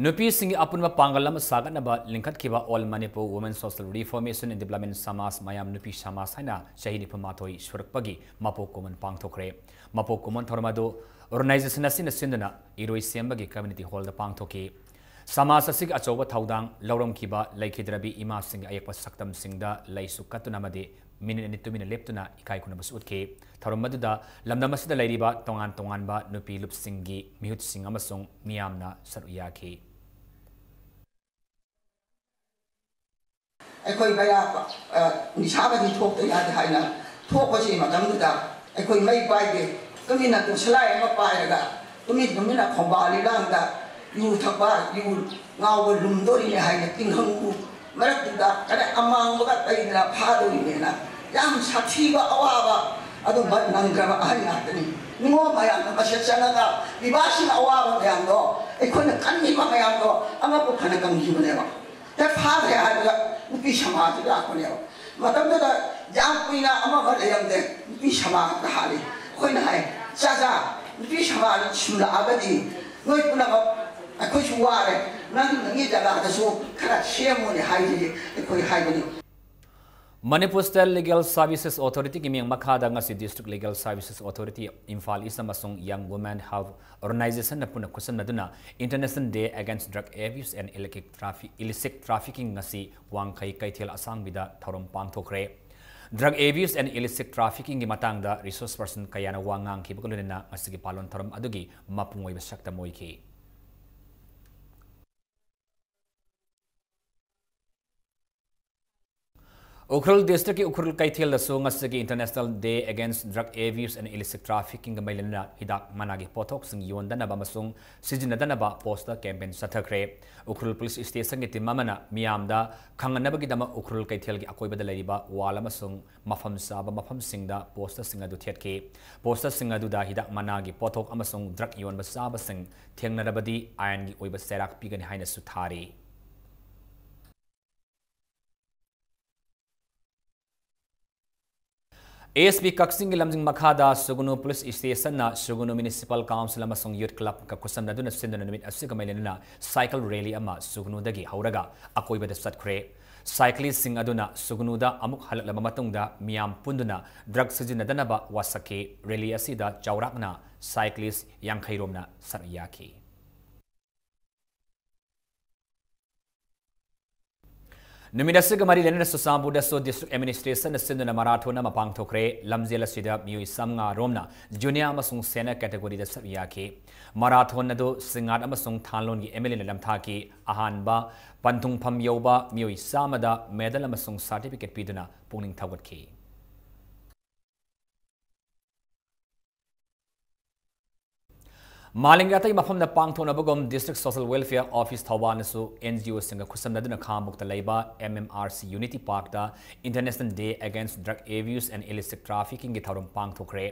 ꯅꯨꯄꯤꯁꯤꯡꯒꯤ ꯑꯄꯨꯟꯕ ꯄꯥꯡꯒꯜ ꯑꯃ ꯁꯥꯒꯠꯅꯕ ꯂꯤꯡꯈꯠꯈꯤꯕ All Manipur Women Social Reformation and Development ꯁꯃꯥꯖ, ꯃꯌꯥꯝ ꯅꯨꯄꯤ ꯁꯃꯥꯖ ꯍꯥꯏꯅ ꯆꯍꯤ ꯅꯤꯐꯨ ꯃꯥꯊꯣꯏ ꯁꯨꯔꯛꯄꯒꯤ ꯃꯄꯣꯛ ꯀꯨꯝꯑꯣꯟ ꯄꯥꯡꯊꯣꯛꯈ꯭ꯔꯦ꯫ ꯃꯄꯣꯛ ꯀꯨꯝꯑꯣꯟ ꯊꯧꯔꯝ ꯑꯗꯨ organization ꯑꯁꯤꯅ ꯁꯤꯟꯗꯨꯅ ꯏꯔꯣꯏꯁꯦꯝꯕꯒꯤ community hall ꯗ ꯄꯥꯡꯊꯣꯛꯈꯤ꯫ ꯁꯃꯥꯖ ꯑꯁꯤꯒꯤ ꯑꯆꯧꯕ ꯊꯧꯗꯥꯡ ꯂꯧꯔꯝꯈꯤꯕ ꯂꯩꯈꯤꯗ꯭ꯔꯕꯤ ꯏꯃꯥꯁꯤꯡꯒꯤ ꯑꯌꯦꯛꯄ ꯁꯛꯇꯝꯁꯤꯡꯗ ꯂꯩꯁꯨ ꯀꯠꯇꯨꯅ ꯑꯃꯗꯤ ꯃꯤꯅꯤꯠ ꯑꯅꯤ ꯇꯨꯃꯤꯟꯅ ꯂꯦꯞꯇꯨꯅ ꯏꯀꯥꯏ ꯈꯨꯝꯅꯕꯁꯨ ꯎꯠꯈꯤ꯫ ꯊꯧꯔꯝ ꯑꯗꯨꯗ ꯂꯝꯗꯝ ꯑꯁꯤꯗ ꯂꯩꯔꯤꯕ ꯇꯣꯉꯥꯟ ꯇꯣꯉꯥꯟꯕ ꯅꯨꯄꯤ ꯂꯨꯞꯁꯤꯡꯒꯤ ꯃꯤꯍꯨꯠꯁꯤꯡ ꯑꯃꯁꯨꯡ ꯃꯤꯌꯥꯝꯅ ꯁꯔꯨꯛ ꯌꯥꯈꯤ꯫ ꯑꯩꯈꯣꯏ ꯃꯌꯥꯝ, ꯑ, ꯅꯤꯁꯥꯕꯗꯤ ꯊꯣꯛꯇ ꯌꯥꯗꯦ ꯍꯥꯏꯅ ꯊꯣꯛꯄꯁꯤ ꯃꯇꯝꯗꯨꯗ ꯑꯩꯈꯣꯏ ꯃꯩ ꯄꯥꯏꯗꯦ꯫ ꯇꯨꯃꯤꯟꯅ ꯇꯣꯁꯂꯥꯏ ꯑꯃ ꯄꯥꯏꯔꯒ ꯇꯨꯃꯤꯟ ꯇꯨꯃꯤꯟꯅ ꯈꯣꯡꯕꯥꯜ ꯂꯤꯂꯥꯡꯗ ꯌꯨ ꯊꯛꯄ, ꯌꯨ ꯉꯥꯎꯕ ꯂꯨꯝꯗꯣꯔꯤꯅꯦ ꯍꯥꯏꯅ ꯇꯤꯡꯈꯪꯕꯨ ꯃꯔꯛꯇꯨꯗ ꯀꯔꯦ ꯑꯃꯥꯡꯕꯒ ꯇꯩꯗꯅ ꯐꯥꯗꯣꯔꯤꯅꯦꯅ ꯌꯥꯝ ꯁꯥꯊꯤꯕ ꯑꯋꯥꯕ ꯑꯗꯨꯝꯕ ꯅꯪꯈ꯭ꯔꯕ ꯑꯍꯟ ꯉꯥꯛꯇꯅꯤ꯫ ꯅꯤꯉꯣꯜ ꯃꯌꯥꯝꯅ ꯃꯁꯦ ꯆꯪꯉꯒ ꯄꯤꯕꯥꯁꯤꯡ ꯑꯋꯥꯕ ꯃꯌꯥꯝꯗꯣ, ꯑꯩꯈꯣꯏꯅ ꯀꯟꯈꯤꯕ ꯃꯌꯥꯝꯗꯣ ꯑꯃꯕꯨ ꯐꯅ ꯀꯪꯈꯤꯕꯅꯦꯕ꯫ ꯍꯦꯛ ꯐꯥꯈ꯭ꯔꯦ ꯍꯥꯏꯕꯗ ꯅꯨꯄꯤ ꯁꯃꯥꯖꯁꯤ ꯂꯥꯛꯄꯅꯦꯕ꯫ ꯃꯇꯝꯗꯨꯗ ꯌꯥꯝ ꯀꯨꯏꯅ ꯑꯃꯐꯥꯎ ꯂꯩꯔꯝꯗꯦ꯫ ꯅꯨꯄꯤ ꯁꯃꯥꯖꯇ ꯍꯥꯠꯂꯤ꯫ ꯑꯩꯈꯣꯏꯅ ꯍꯥꯏ, "ꯆꯥ ꯆꯥ, ꯅꯨꯄꯤ ꯁꯃꯥꯖ ꯁꯨꯝꯂꯛꯑꯒꯗꯤ ꯅꯣꯏ ꯄꯨꯝꯅꯃꯛ, ꯑꯩꯈꯣꯏꯁꯨ ꯋꯥꯔꯦ, ꯅꯪ ꯅꯪꯒꯤ ꯖꯒꯥꯗꯁꯨ ꯈꯔ ꯁꯦꯝꯃꯨꯅꯦ" ꯍꯥꯏꯁꯤꯗꯤ ꯑꯩꯈꯣꯏ ꯍꯥꯏꯕꯅꯤ꯫ Manipur State Legal Services Authorityꯒꯤ ꯃꯤꯠꯌꯦꯡ ꯃꯈꯥꯗ ꯉꯁꯤ District Legal Services Authority Imphal ꯏꯁ ꯑꯃꯁꯨꯡ Young Women Health Organizationꯅ ꯄꯨꯟꯅ ꯈꯨꯠꯁꯝꯅꯗꯨꯅ International Day Against Drug Abuse and Illicit Traffi-, Illicit Trafficking ꯉꯁꯤ ꯋꯥꯡꯈꯩ ꯀꯩꯊꯦꯜ ꯑꯁꯥꯡꯕꯤꯗ ꯊꯧꯔꯝ ꯄꯥꯡꯊꯣꯛꯈ꯭ꯔꯦ꯫ Drug abuse and illicit traffickingꯒꯤ ꯃꯇꯥꯡꯗ resource person ꯀꯌꯥꯅ ꯋꯥ ꯉꯥꯡꯈꯤꯕꯒ ꯂꯣꯏꯅꯅ ꯉꯁꯤꯒꯤ ꯄꯥꯂꯣꯟ ꯊꯧꯔꯝ ꯑꯗꯨꯒꯤ ꯃꯄꯨꯡ ꯑꯣꯏꯕ ꯁꯛꯇꯝ ꯑꯣꯏꯈꯤ꯫ ꯎꯈ꯭ꯔꯨꯜ Districtꯀꯤ ꯎꯈ꯭ꯔꯨꯜ ꯀꯩꯊꯦꯜꯗꯁꯨ ꯉꯁꯤꯒꯤ International Day Against Drug Abuse and Illicit Traffickingꯒ ꯃꯔꯤ ꯂꯩꯅꯅ ꯍꯤꯗꯥꯛ ꯃꯅꯥꯒꯤ ꯄꯣꯠꯊꯣꯛꯁꯤꯡ ꯌꯣꯟꯗꯅꯕ ꯑꯃꯁꯨꯡ ꯁꯤꯖꯤꯟꯅꯗꯅꯕ poster campaign ꯆꯠꯊꯈ꯭ꯔꯦ꯫ Ukhrul Police Stationꯒꯤ team ꯑꯃꯅ ꯃꯤꯌꯥꯝꯗ ꯈꯪꯍꯟꯅꯕꯒꯤꯗꯃꯛ ꯎꯈ꯭ꯔꯨꯜ ꯀꯩꯊꯦꯜꯒꯤ ꯑꯀꯣꯏꯕꯗ ꯂꯩꯔꯤꯕ wall ꯑꯃꯁꯨꯡ ꯃꯐꯝ ꯆꯥꯕ ꯃꯐꯝꯁꯤꯡꯗ posterꯁꯤꯡ ꯑꯗꯨ ꯊꯦꯠꯈꯤ꯫ Posterꯁꯤꯡ ꯑꯗꯨꯗ ꯍꯤꯗꯥꯛ ꯃꯅꯥꯒꯤ ꯄꯣꯠꯊꯣꯛ ꯑꯃꯁꯨꯡ drug ꯌꯣꯟꯕ ꯆꯥꯕꯁꯤꯡ ꯊꯦꯡꯅꯔꯕꯗꯤ ꯑꯥꯏꯟꯒꯤ ꯑꯣꯏꯕ ꯆꯩꯔꯥꯛ ꯄꯤꯒꯅꯤ ꯍꯥꯏꯅꯁꯨ ꯊꯥꯔꯤ꯫ ꯑꯦꯁ ꯄꯤ ꯀꯛꯆꯤꯡꯒꯤ ꯂꯝꯖꯤꯡ ꯃꯈꯥꯗ ꯁꯨꯒꯅꯨ Police Stationꯅ ꯁꯨꯒꯅꯨ Municipal Council ꯑꯃꯁꯨꯡ Youth Clubꯀ ꯈꯨꯠꯁꯝꯅꯗꯨꯅ ꯁꯤꯟꯗꯨꯅ ꯅꯨꯃꯤꯠ ꯑꯁꯤꯒ ꯃꯔꯤ ꯂꯩꯅꯅ cycle rally ꯑꯃ ꯁꯨꯒꯅꯨꯗꯒꯤ ꯍꯧꯔꯒ ꯑꯀꯣꯏꯕꯗ ꯆꯠꯈ꯭ꯔꯦ꯫ Cyclistꯁꯤꯡ ꯑꯗꯨꯅ ꯁꯨꯒꯅꯨꯗ ꯑꯃꯨꯛ ꯍꯜꯂꯛꯂꯕ ꯃꯇꯨꯡꯗ ꯃꯤꯌꯥꯝ ꯄꯨꯟꯗꯨꯅ drug ꯁꯤꯖꯤꯟꯅꯗꯅꯕ ꯋꯥꯁꯛꯈꯤ꯫ Rally ꯑꯁꯤꯗ ꯆꯥꯎꯔꯥꯛꯅ cyclist ꯌꯥꯡꯈꯩ ꯔꯣꯝꯅ ꯁꯔꯨꯛ ꯌꯥꯈꯤ꯫ ꯅꯨꯃꯤꯠ ꯑꯁꯤꯒ ꯃꯔꯤ ꯂꯩꯅꯅ ꯆꯨꯔꯆꯥꯟꯄꯨꯔꯗꯁꯨ District Administrationꯅ ꯁꯤꯟꯗꯨꯅ marathon ꯑꯃ ꯄꯥꯡꯊꯣꯛꯈ꯭ꯔꯦ꯫ ꯂꯝꯖꯦꯜ ꯑꯁꯤꯗ ꯃꯤꯑꯣꯏ ꯆꯥꯝꯃꯉꯥ ꯔꯣꯝꯅ junior ꯑꯃꯁꯨꯡ senior categoryꯗ ꯁꯔꯨꯛ ꯌꯥꯈꯤ꯫ Marathon ꯑꯗꯨ ꯁꯤꯡꯉꯥꯠ ꯑꯃꯁꯨꯡ ꯊꯥꯟꯂꯣꯟꯒꯤ MLAꯅ ꯂꯝꯊꯥꯈꯤ꯫ ꯑꯍꯥꯟꯕ ꯄꯟꯊꯨꯡꯐꯝ ꯌꯧꯕ ꯃꯤꯑꯣꯏ ꯆꯥꯝꯃꯗ medal ꯑꯃꯁꯨꯡ certificate ꯄꯤꯗꯨꯅ ꯄꯨꯛꯅꯤꯡ ꯊꯧꯒꯠꯈꯤ꯫ ꯃꯥꯂꯦꯝꯒꯤ ꯑꯇꯩ ꯃꯐꯝꯗ ꯄꯥꯡꯊꯣꯛꯅꯕꯒꯨꯝ District Social Welfare Office ꯊꯧꯕꯥꯜꯅꯁꯨ NGOꯁꯤꯡꯒ ꯈꯨꯠꯁꯝꯅꯗꯨꯅ ꯈꯥꯉꯕꯣꯛꯇ ꯂꯩꯕ MMRC Unity Parkꯇ International Day Against Drug Abuse and Illicit Traffickingꯒꯤ ꯊꯧꯔꯝ ꯄꯥꯡꯊꯣꯛꯈ꯭ꯔꯦ꯫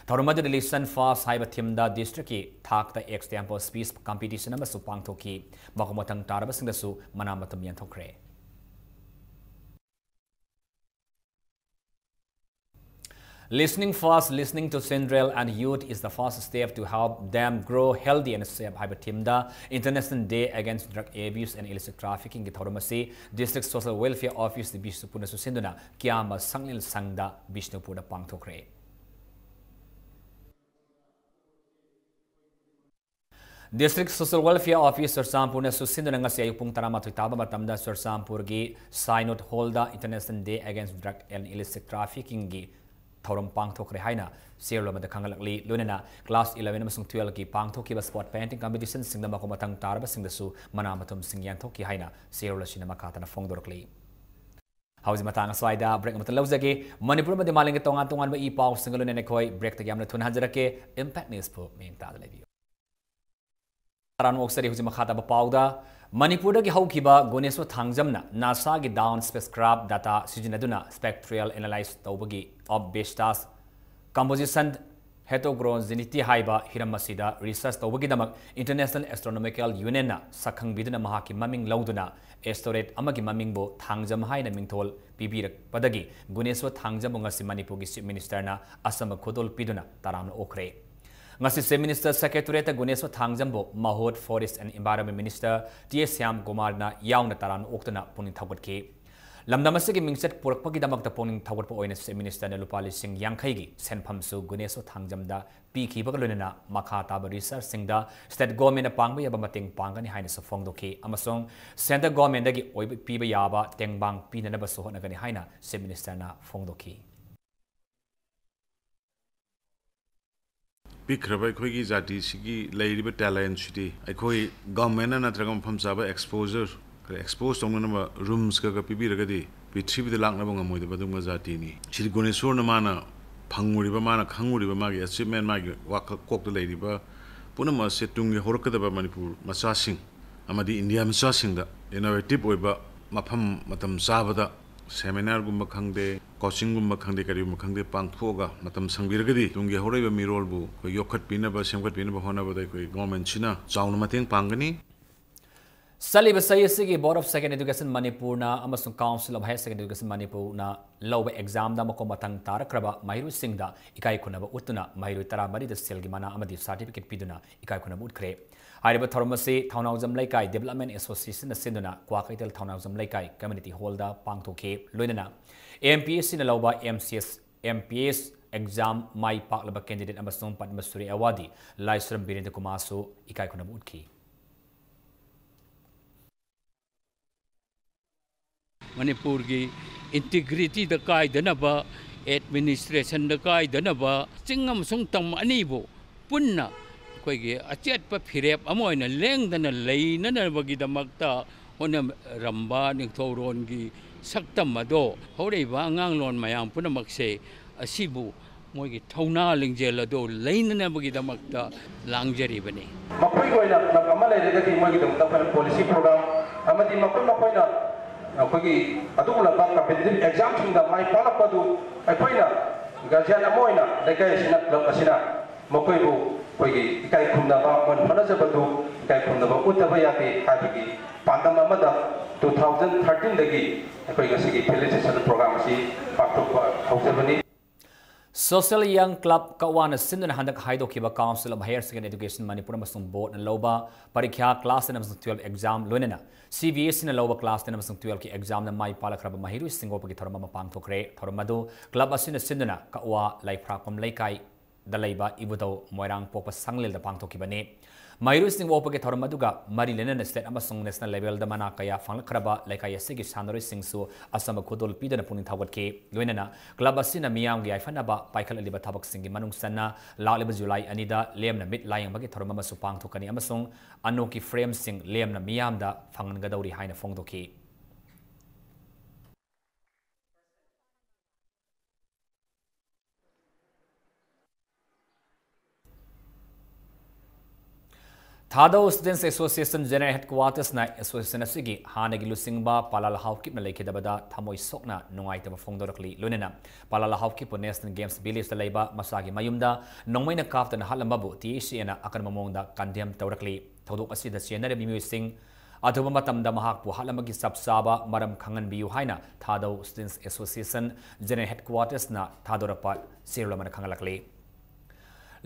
ꯊꯧꯔꯝ ꯑꯗꯨꯗ Listen Fast ꯍꯥꯏꯕ themeꯗ districtꯀꯤ ꯊꯥꯛꯇ extempore speech competition ꯑꯃꯁꯨ ꯄꯥꯡꯊꯣꯛꯈꯤ꯫ ꯃꯈꯣꯡ ꯃꯊꯪ ꯇꯥꯔꯕꯁꯤꯡꯗꯁꯨ ꯃꯅꯥ ꯃꯊꯨꯝ ꯌꯦꯟꯊꯣꯛꯈ꯭ꯔꯦ꯫ Listening Fast, Listening to Children and Youth is the first step to help them grow healthy and safe ꯍꯥꯏꯕ themeꯗ International Day Against Drug Abuse and Illicit Traffickingꯒꯤ ꯊꯧꯔꯝ ꯑꯁꯤ District Social Welfare Office ꯕꯤꯁꯅꯨꯄꯨꯔꯅ ꯁꯨꯁꯤꯟꯗꯨꯅ ꯀ꯭ꯌꯥꯝꯕ ꯁꯪꯂꯦꯟ ꯁꯪꯗ ꯕꯤꯁꯅꯨꯄꯨꯔꯗ ꯄꯥꯡꯊꯣꯛꯈ꯭ꯔꯦ꯫ District Social Welfare Office ꯆꯨꯔꯆꯥꯟꯄꯨꯔꯅ ꯁꯨꯁꯤꯟꯗꯨꯅ ꯉꯁꯤ ꯑꯌꯨꯛ ꯄꯨꯡ ꯇꯔꯥꯃꯥꯊꯣꯏ ꯇꯥꯕ ꯃꯇꯝꯗ ꯆꯨꯔꯆꯥꯟꯄꯨꯔꯒꯤ ꯁꯥꯏꯅꯣꯠ ꯍꯣꯜꯗ International Day Against Drug and Illicit Traffickingꯒꯤ ꯊꯧꯔꯝ ꯄꯥꯡꯊꯣꯛꯈ꯭ꯔꯦ ꯍꯥꯏꯅ ꯆꯦꯔꯣꯜ ꯑꯃꯗ ꯈꯪꯍꯜꯂꯛꯂꯤ꯫ ꯂꯣꯏꯅꯅ class eleven ꯑꯃꯁꯨꯡ twelveꯀꯤ ꯄꯥꯡꯊꯣꯛꯈꯤꯕ spot painting competitionꯁꯤꯡꯗ ꯃꯈꯣꯡ ꯃꯊꯪ ꯇꯥꯔꯕꯁꯤꯡꯗꯁꯨ ꯃꯅꯥ ꯃꯊꯨꯝꯁꯤꯡ ꯌꯦꯟꯊꯣꯛꯈꯤ ꯍꯥꯏꯅ ꯆꯦꯔꯣꯜ ꯑꯁꯤꯅ ꯃꯈꯥ ꯇꯥꯅ ꯐꯣꯡꯗꯣꯔꯛꯂꯤ꯫ ꯍꯧꯖꯤꯛ ꯃꯇꯥꯡ ꯑꯁ꯭ꯋꯥꯏꯗ break ꯑꯃꯇ ꯂꯧꯖꯒꯦ꯫ ꯃꯅꯤꯄꯨꯔ ꯑꯃꯗꯤ ꯃꯥꯂꯦꯝꯒꯤ ꯇꯣꯉꯥꯟ ꯇꯣꯉꯥꯟꯕ ꯏ ꯄꯥꯎꯁꯤꯡꯒ ꯂꯣꯏꯅꯅ ꯑꯩꯈꯣꯏ breakꯇꯒꯤ ꯌꯥꯝꯅ ꯊꯨꯅ ꯍꯟꯖꯔꯛꯀꯦ꯫ Impact Newsꯄꯨ ꯃꯤꯠꯌꯦꯡ ꯇꯥꯗꯨꯅ ꯂꯩꯕꯤꯌꯨ꯫ ꯇꯔꯥꯝꯅ ꯑꯣꯛꯆꯔꯤ꯫ ꯍꯧꯖꯤꯛ ꯃꯈꯥ ꯇꯥꯕ ꯄꯥꯎꯗ, ꯃꯅꯤꯄꯨꯔꯗꯒꯤ ꯍꯧꯈꯤꯕ ꯒꯨꯅꯦꯁꯣꯔ ꯊꯥꯡꯖꯝꯅ NASAꯒꯤ downed spacecraft data ꯁꯤꯖꯤꯟꯅꯗꯨꯅ spectral analysis ꯇꯧꯕꯒꯤ of Vesta's composition heterogeneity ꯍꯥꯏꯕ ꯍꯤꯔꯝ ꯑꯁꯤꯗ research ꯇꯧꯕꯒꯤꯗꯃꯛ International Astronomical Unionꯅ ꯁꯛꯈꯪꯕꯤꯗꯨꯅ ꯃꯍꯥꯛꯀꯤ ꯃꯃꯤꯡ ꯂꯧꯗꯨꯅ asteroid ꯑꯃꯒꯤ ꯃꯃꯤꯡꯕꯨ ꯊꯥꯡꯖꯝ ꯍꯥꯏꯅ ꯃꯤꯡꯊꯣꯜ ꯄꯤꯕꯤꯔꯛꯄꯗꯒꯤ ꯒꯨꯅꯦꯁꯣꯔ ꯊꯥꯡꯖꯝꯕꯨ ꯉꯁꯤ ꯃꯅꯤꯄꯨꯔꯒꯤ Chief Ministerꯅ ꯑꯆꯝꯕ ꯈꯨꯗꯣꯜ ꯄꯤꯗꯨꯅ ꯇꯔꯥꯝꯅ ꯑꯣꯛꯈ꯭ꯔꯦ꯫ ꯉꯁꯤ Chief Minister Secretariatꯇ ꯒꯨꯅꯦꯁꯣꯔ ꯊꯥꯡꯖꯝꯕꯨ ꯃꯍꯨꯠ Forest and Environment Minister T S Shyam ꯀꯨꯃꯥꯔꯅ ꯌꯥꯎꯅ ꯇꯔꯥꯝꯅ ꯑꯣꯛꯇꯨꯅ ꯄꯨꯛꯅꯤꯡ ꯊꯧꯒꯠꯈꯤ꯫ ꯂꯝꯗꯝ ꯑꯁꯤꯒꯤ ꯃꯤꯡꯆꯠ ꯄꯨꯔꯛꯄꯒꯤꯗꯃꯛꯇ ꯄꯨꯛꯅꯤꯡ ꯊꯧꯒꯠꯄ ꯑꯣꯏꯅ Chief Ministerꯅ ꯂꯨꯄꯥ ꯂꯤꯁꯤꯡ ꯌꯥꯡꯈꯩꯒꯤ ꯁꯦꯟꯐꯝꯁꯨ ꯒꯨꯅꯦꯁꯣꯔ ꯊꯥꯡꯖꯝꯗ ꯄꯤꯈꯤꯕꯒ ꯂꯣꯏꯅꯅ ꯃꯈꯥ ꯇꯥꯕ researchꯁꯤꯡꯗ state governmentꯅ ꯄꯥꯡꯕ ꯌꯥꯕ ꯃꯇꯦꯡ ꯄꯥꯡꯒꯅꯤ ꯍꯥꯏꯅꯁꯨ ꯐꯣꯡꯗꯣꯛꯈꯤ ꯑꯃꯁꯨꯡ centre governmentꯗꯒꯤ ꯑꯣꯏꯕ ꯄꯤꯕ ꯌꯥꯕ ꯇꯦꯡꯕꯥꯡ ꯄꯤꯅꯅꯕꯁꯨ ꯍꯣꯠꯅꯒꯅꯤ ꯍꯥꯏꯅ Chief Ministerꯅ ꯐꯣꯡꯗꯣꯛꯈꯤ꯫ ꯄꯤꯛꯈ꯭ꯔꯕ ꯑꯩꯈꯣꯏꯒꯤ ꯖꯥꯇꯤꯁꯤꯒꯤ ꯂꯩꯔꯤꯕ talentꯁꯤꯗꯤ ꯑꯩꯈꯣꯏ governmentꯅ ꯅꯠꯇ꯭ꯔꯒ ꯃꯐꯝ ꯆꯥꯕ exposure, ꯈꯔ expose ꯇꯧꯅꯅꯕ roomsꯀ ꯄꯤꯕꯤꯔꯒꯗꯤ ꯄ꯭ꯔꯤꯊꯤꯕꯤꯗ ꯂꯥꯛꯅꯕ ꯉꯝꯃꯣꯏꯗꯕ ꯑꯗꯨꯒꯨꯝꯕ ꯖꯥꯇꯤꯅꯤ꯫ ꯁꯤꯗꯤ ꯒꯨꯅꯦꯁꯣꯔꯅ ꯃꯥꯅ ꯐꯪꯉꯨꯔꯤꯕ, ꯃꯥꯅ ꯈꯪꯉꯨꯔꯤꯕ, ꯃꯥꯒꯤ achievement, ꯃꯥꯒꯤ ꯋꯥꯈꯜ ꯀꯣꯛꯇ ꯂꯩꯔꯤꯕ ꯄꯨꯝꯅꯃꯛ ꯑꯁꯤ ꯇꯨꯡꯒꯤ ꯍꯧꯔꯛꯀꯗꯕ ꯃꯅꯤꯄꯨꯔ ꯃꯆꯥꯁꯤꯡ ꯑꯃꯗꯤ ꯏꯟꯗꯤꯌꯥ ꯃꯆꯥꯁꯤꯡꯗ innovative ꯑꯣꯏꯕ, ꯃꯐꯝ ꯃꯇꯝ ꯆꯥꯕꯗ Seminarꯒꯨꯝꯕ ꯈꯪꯗꯦ, coachingꯒꯨꯝꯕ ꯈꯪꯗꯦ, ꯀꯔꯤꯒꯨꯝꯕ ꯈꯪꯗꯦ, ꯄꯥꯡꯊꯣꯛꯑꯒ ꯃꯇꯝ ꯁꯪꯕꯤꯔꯒꯗꯤ ꯇꯨꯡꯒꯤ ꯍꯧꯔꯛꯏꯕ ꯃꯤꯔꯣꯜꯕꯨ ꯑꯩꯈꯣꯏ ꯌꯣꯛꯈꯠꯄꯤꯅꯕ, ꯁꯦꯝꯒꯠꯄꯤꯅꯕ ꯍꯣꯠꯅꯕꯗ ꯑꯩꯈꯣꯏ governmentꯁꯤꯅ ꯆꯥꯎꯅ ꯃꯇꯦꯡ ꯄꯥꯡꯒꯅꯤ꯫ ꯆꯠꯂꯤꯕ ꯆꯍꯤ ꯑꯁꯤꯒꯤ Board of Secondary Education ꯃꯅꯤꯄꯨꯔꯅ ꯑꯃꯁꯨꯡ Council of Higher Secondary Education ꯃꯅꯤꯄꯨꯔꯅ ꯂꯧꯕ examꯗ ꯃꯀꯣꯛ ꯃꯊꯪ ꯇꯥꯔꯛꯈ꯭ꯔꯕ ꯃꯍꯩꯔꯣꯏꯁꯤꯡꯗ ꯏꯀꯥꯏ ꯈꯨꯝꯅꯕ ꯎꯠꯇꯨꯅ ꯃꯍꯩꯔꯣꯏ ꯇꯔꯥꯃꯔꯤꯗ ꯁꯦꯜꯒꯤ ꯃꯅꯥ ꯑꯃꯗꯤ certificate ꯄꯤꯗꯨꯅ ꯏꯀꯥꯏ ꯈꯨꯝꯅꯕ ꯎꯠꯈ꯭ꯔꯦ꯫ ꯍꯥꯏꯔꯤꯕ ꯊꯧꯔꯝ ꯑꯁꯤ ꯊꯧꯅꯥꯎꯖꯝ ꯂꯩꯀꯥꯏ Development Associationꯅ ꯁꯤꯟꯗꯨꯅ ꯀ꯭ꯋꯥꯀꯩꯊꯦꯜ ꯊꯧꯅꯥꯎꯖꯝ ꯂꯩꯀꯥꯏ Community Hallꯗ ꯄꯥꯡꯊꯣꯛꯈꯤ꯫ ꯂꯣꯏꯅꯅ MPSCꯅ ꯂꯧꯕ MCS, MPS exam ꯃꯥꯏ ꯄꯥꯛꯂꯕ candidate ꯑꯃꯁꯨꯡ ꯄꯗꯃ ꯁ꯭ꯔꯤ awardee ꯂꯥꯏꯁ꯭ꯔꯝ ꯕꯤꯔꯦꯟꯗ꯭ꯔ ꯀꯨꯃꯥꯔꯁꯨ ꯏꯀꯥꯏ ꯈꯨꯝꯅꯕ ꯎꯠꯈꯤ꯫ ꯃꯅꯤꯄꯨꯔꯒꯤ integrityꯗ ꯀꯥꯏꯗꯅꯕ, administrationꯗ ꯀꯥꯏꯗꯅꯕ, ꯆꯤꯡ ꯑꯃꯁꯨꯡ ꯇꯝ ꯑꯅꯤꯕꯨ ꯄꯨꯟꯅ ꯑꯩꯈꯣꯏꯒꯤ ꯑꯆꯦꯠꯄ ꯐꯤꯔꯦꯞ ꯑꯃ ꯑꯣꯏꯅ ꯂꯦꯡꯗꯅ ꯂꯩꯅꯅꯕꯒꯤꯗꯃꯛꯇ ꯍꯣꯠꯅꯔꯝꯕ ꯅꯤꯡꯊꯧꯔꯣꯟꯒꯤ ꯁꯛꯇꯝ ꯑꯗꯣ ꯍꯧꯔꯛꯏꯕ ꯑꯉꯥꯡꯂꯣꯟ ꯃꯌꯥꯝ ꯄꯨꯝꯅꯃꯛꯁꯦ ꯑꯁꯤꯕꯨ ꯃꯣꯏꯒꯤ ꯊꯧꯅꯥ ꯂꯤꯡꯖꯦꯜ ꯑꯗꯨ ꯂꯩꯅꯅꯕꯒꯤꯗꯃꯛꯇ ꯂꯥꯡꯖꯔꯤꯕꯅꯤ꯫ ꯃꯈꯣꯏꯒꯤ ꯑꯣꯏꯅ club ꯑꯃ ꯂꯩꯔꯒꯗꯤ ꯃꯣꯏꯒꯤꯗꯃꯛꯇ ꯑꯩꯈꯣꯏꯅ policy program ꯑꯃꯗꯤ ꯃꯈꯣꯏ ꯃꯈꯣꯏꯅ ꯑꯩꯈꯣꯏꯒꯤ ꯑꯗꯨꯒꯨꯝꯂꯕ competitive examꯁꯤꯡꯗ ꯃꯥꯏ ꯄꯥꯛꯂꯛꯄ ꯑꯗꯨ ꯑꯩꯈꯣꯏꯅ guardian ꯑꯃ ꯑꯣꯏꯅ ꯂꯩꯀꯥꯏ ꯑꯁꯤꯅ, club ꯑꯁꯤꯅ ꯃꯈꯣꯏꯕꯨ ꯑꯩꯈꯣꯏꯒꯤ ꯏꯀꯥꯏ ꯈꯨꯝꯅꯕ, ꯃꯣꯏꯅ ꯍꯣꯠꯅꯖꯕꯗꯨ ꯏꯀꯥꯏ ꯈꯨꯝꯅꯕ ꯎꯠꯇꯕ ꯌꯥꯗꯦ ꯍꯥꯏꯕꯒꯤ ꯄꯥꯟꯗꯝ ꯑꯃꯗ two thousand thirteenꯗꯒꯤ ꯑꯩꯈꯣꯏ ꯉꯁꯤꯒꯤ felicitation program ꯑꯁꯤ ꯄꯥꯡꯊꯣꯛꯄ ꯍꯧꯖꯕꯅꯤ꯫ Social Young Club ꯀꯛꯋꯥꯅ ꯁꯤꯟꯗꯨꯅ ꯍꯟꯗꯛ ꯍꯥꯏꯗꯣꯛꯈꯤꯕ Council of Higher Secondary Education Manipur ꯑꯃꯁꯨꯡ Boardꯅ ꯂꯧꯕ ꯄꯔꯤꯈ꯭ꯌꯥ class ten ꯑꯃꯁꯨꯡ twelve exam, ꯂꯣꯏꯅꯅ CBSEꯅ ꯂꯧꯕ class ten ꯑꯃꯁꯨꯡ twelveꯀꯤ examꯗ ꯃꯥꯏ ꯄꯥꯛꯂꯛꯈ꯭ꯔꯕ ꯃꯍꯩꯔꯣꯏꯁꯤꯡ ꯑꯣꯛꯄꯒꯤ ꯊꯧꯔꯝ ꯑꯃ ꯄꯥꯡꯊꯣꯛꯈ꯭ꯔꯦ꯫ ꯊꯧꯔꯝ ꯑꯗꯨ club ꯑꯁꯤꯅ ꯁꯤꯟꯗꯨꯅ ꯀꯛꯋꯥ ꯂꯩꯐ꯭ꯔꯥꯛꯄꯝ ꯂꯩꯀꯥꯏꯗ ꯂꯩꯕ ꯏꯕꯨꯙꯧ ꯃꯣꯏꯔꯥꯡ ꯄꯣꯛꯄ ꯁꯪꯂꯦꯜꯗ ꯄꯥꯡꯊꯣꯛꯈꯤꯕꯅꯤ꯫ ꯃꯍꯩꯔꯣꯏꯁꯤꯡ ꯑꯣꯛꯄꯒꯤ ꯊꯧꯔꯝ ꯑꯗꯨꯒ ꯃꯔꯤ ꯂꯩꯅꯅ state ꯑꯃꯁꯨꯡ national levelꯗ ꯃꯅꯥ ꯀꯌꯥ ꯐꯪꯂꯛꯈ꯭ꯔꯕ ꯂꯩꯀꯥꯏ ꯑꯁꯤꯒꯤ ꯁꯥꯟꯅꯔꯣꯏꯁꯤꯡꯁꯨ ꯑꯆꯝꯕ ꯈꯨꯗꯣꯜ ꯄꯤꯗꯨꯅ ꯄꯨꯛꯅꯤꯡ ꯊꯧꯒꯠꯈꯤ꯫ ꯂꯣꯏꯅꯅ club ꯑꯁꯤꯅ ꯃꯤꯌꯥꯝꯒꯤ ꯌꯥꯏꯐꯅꯕ ꯄꯥꯏꯈꯠꯂꯛꯂꯤꯕ ꯊꯕꯛꯁꯤꯡꯒꯤ ꯃꯅꯨꯡ ꯆꯟꯅ ꯂꯥꯛꯂꯤꯕ July ꯑꯅꯤꯗ ꯂꯦꯝꯅ ꯃꯤꯠ ꯂꯥꯌꯦꯡꯕꯒꯤ ꯊꯧꯔꯝ ꯑꯃꯁꯨ ꯄꯥꯡꯊꯣꯛꯀꯅꯤ ꯑꯃꯁꯨꯡ ꯑꯅꯣꯛꯀꯤ frameꯁꯤꯡ ꯂꯦꯝꯅ ꯃꯤꯌꯥꯝꯗ ꯐꯪꯍꯟꯒꯗꯧꯔꯤ ꯍꯥꯏꯅ ꯐꯣꯡꯗꯣꯛꯈꯤ꯫ ꯊꯥꯗꯧ Students Association General Headquartersꯅ association ꯑꯁꯤꯒꯤ ꯍꯥꯟꯅꯒꯤ ꯂꯨꯆꯤꯡꯕ ꯄꯥꯂꯥꯜ ꯍꯥꯎꯀꯤꯞꯅ ꯂꯩꯈꯤꯗꯕꯗ ꯊꯃꯣꯏ ꯁꯣꯛꯅ ꯅꯨꯡꯉꯥꯏꯇꯕ ꯐꯣꯡꯗꯣꯔꯛꯂꯤ꯫ ꯂꯣꯏꯅꯅ ꯄꯥꯂꯥꯜ ꯍꯥꯎꯀꯤꯞꯄꯨ National Games Villageꯇ ꯂꯩꯕ ꯃꯁꯥꯒꯤ ꯃꯌꯨꯝꯗ ꯅꯣꯡꯃꯩꯅ ꯀꯥꯞꯇꯨꯅ ꯍꯥꯠꯂꯝꯕꯕꯨ TACAꯅ ꯑꯀꯟꯕ ꯃꯑꯣꯡꯗ condemn ꯇꯧꯔꯛꯂꯤ꯫ ꯊꯧꯗꯣꯛ ꯑꯁꯤꯗ ꯆꯦꯟꯅꯔꯤꯕ ꯃꯤꯑꯣꯏꯁꯤꯡ ꯑꯊꯨꯕ ꯃꯇꯝꯗ ꯃꯍꯥꯛꯄꯨ ꯍꯥꯠꯂꯝꯕꯒꯤ ꯆꯞ ꯆꯥꯕ ꯃꯔꯝ ꯈꯪꯍꯟꯕꯤꯌꯨ ꯍꯥꯏꯅ ꯊꯥꯗꯧ Students Association General Headquartersꯅ ꯊꯥꯗꯣꯔꯛꯄ ꯆꯦꯔꯣꯜ ꯑꯃꯅ ꯈꯪꯍꯜꯂꯛꯂꯤ꯫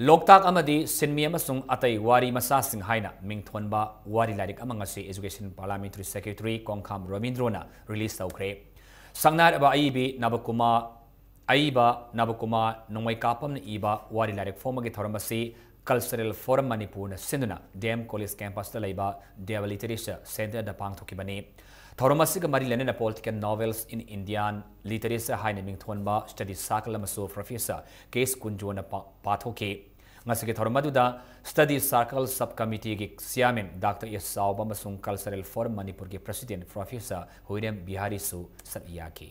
ꯂꯣꯛꯇꯥꯛ ꯑꯃꯗꯤ ꯁꯤꯟꯃꯤ ꯑꯃꯁꯨꯡ ꯑꯇꯩ ꯋꯥꯔꯤ ꯃꯆꯥꯁꯤꯡ ꯍꯥꯏꯅ ꯃꯤꯡꯊꯣꯟꯕ ꯋꯥꯔꯤ ꯂꯥꯏꯔꯤꯛ ꯑꯃ ꯉꯁꯤ Education Parliamentary Secretary ꯀꯣꯡꯈꯥꯝ ꯔꯕꯤꯟꯗ꯭ꯔꯣꯅ release ꯇꯧꯈ꯭ꯔꯦ꯫ ꯁꯛꯅꯥꯏꯔꯕ ꯑꯏꯕꯤ ꯅꯕꯀꯨꯃꯥ, ꯑꯏꯕ ꯅꯕꯀꯨꯃꯥ ꯅꯣꯡꯃꯩꯀꯥꯄꯝꯅ ꯏꯕ ꯋꯥꯔꯤ ꯂꯥꯏꯔꯤꯛ ꯐꯣꯡꯕꯒꯤ ꯊꯧꯔꯝ ꯑꯁꯤ Cultural Forum ꯃꯅꯤꯄꯨꯔꯅ ꯁꯤꯟꯗꯨꯅ DM College campusꯇ ꯂꯩꯕ Deva Literature Centreꯗ ꯄꯥꯡꯊꯣꯛꯈꯤꯕꯅꯤ꯫ ꯊꯧꯔꯝ ꯑꯁꯤꯒ ꯃꯔꯤ ꯂꯩꯅꯅ Political Novels in Indian Literature ꯍꯥꯏꯅ ꯃꯤꯡꯊꯣꯟꯕ study circle ꯑꯃꯁꯨ Professor K. ꯀꯨꯟꯖꯣꯅ ꯄꯥ-, ꯄꯥꯊꯣꯛꯈꯤ꯫ ꯉꯁꯤꯒꯤ ꯊꯧꯔꯝ ꯑꯗꯨꯗ study circle sub committeeꯒꯤ chairman Doctor S. ꯆꯥꯎꯕ ꯑꯃꯁꯨꯡ Cultural Forum ꯃꯅꯤꯄꯨꯔꯒꯤ president Professor ꯍꯨꯏꯔꯦꯝ ꯕꯤꯍꯥꯔꯤꯁꯨ ꯁꯔꯨꯛ ꯌꯥꯈꯤ꯫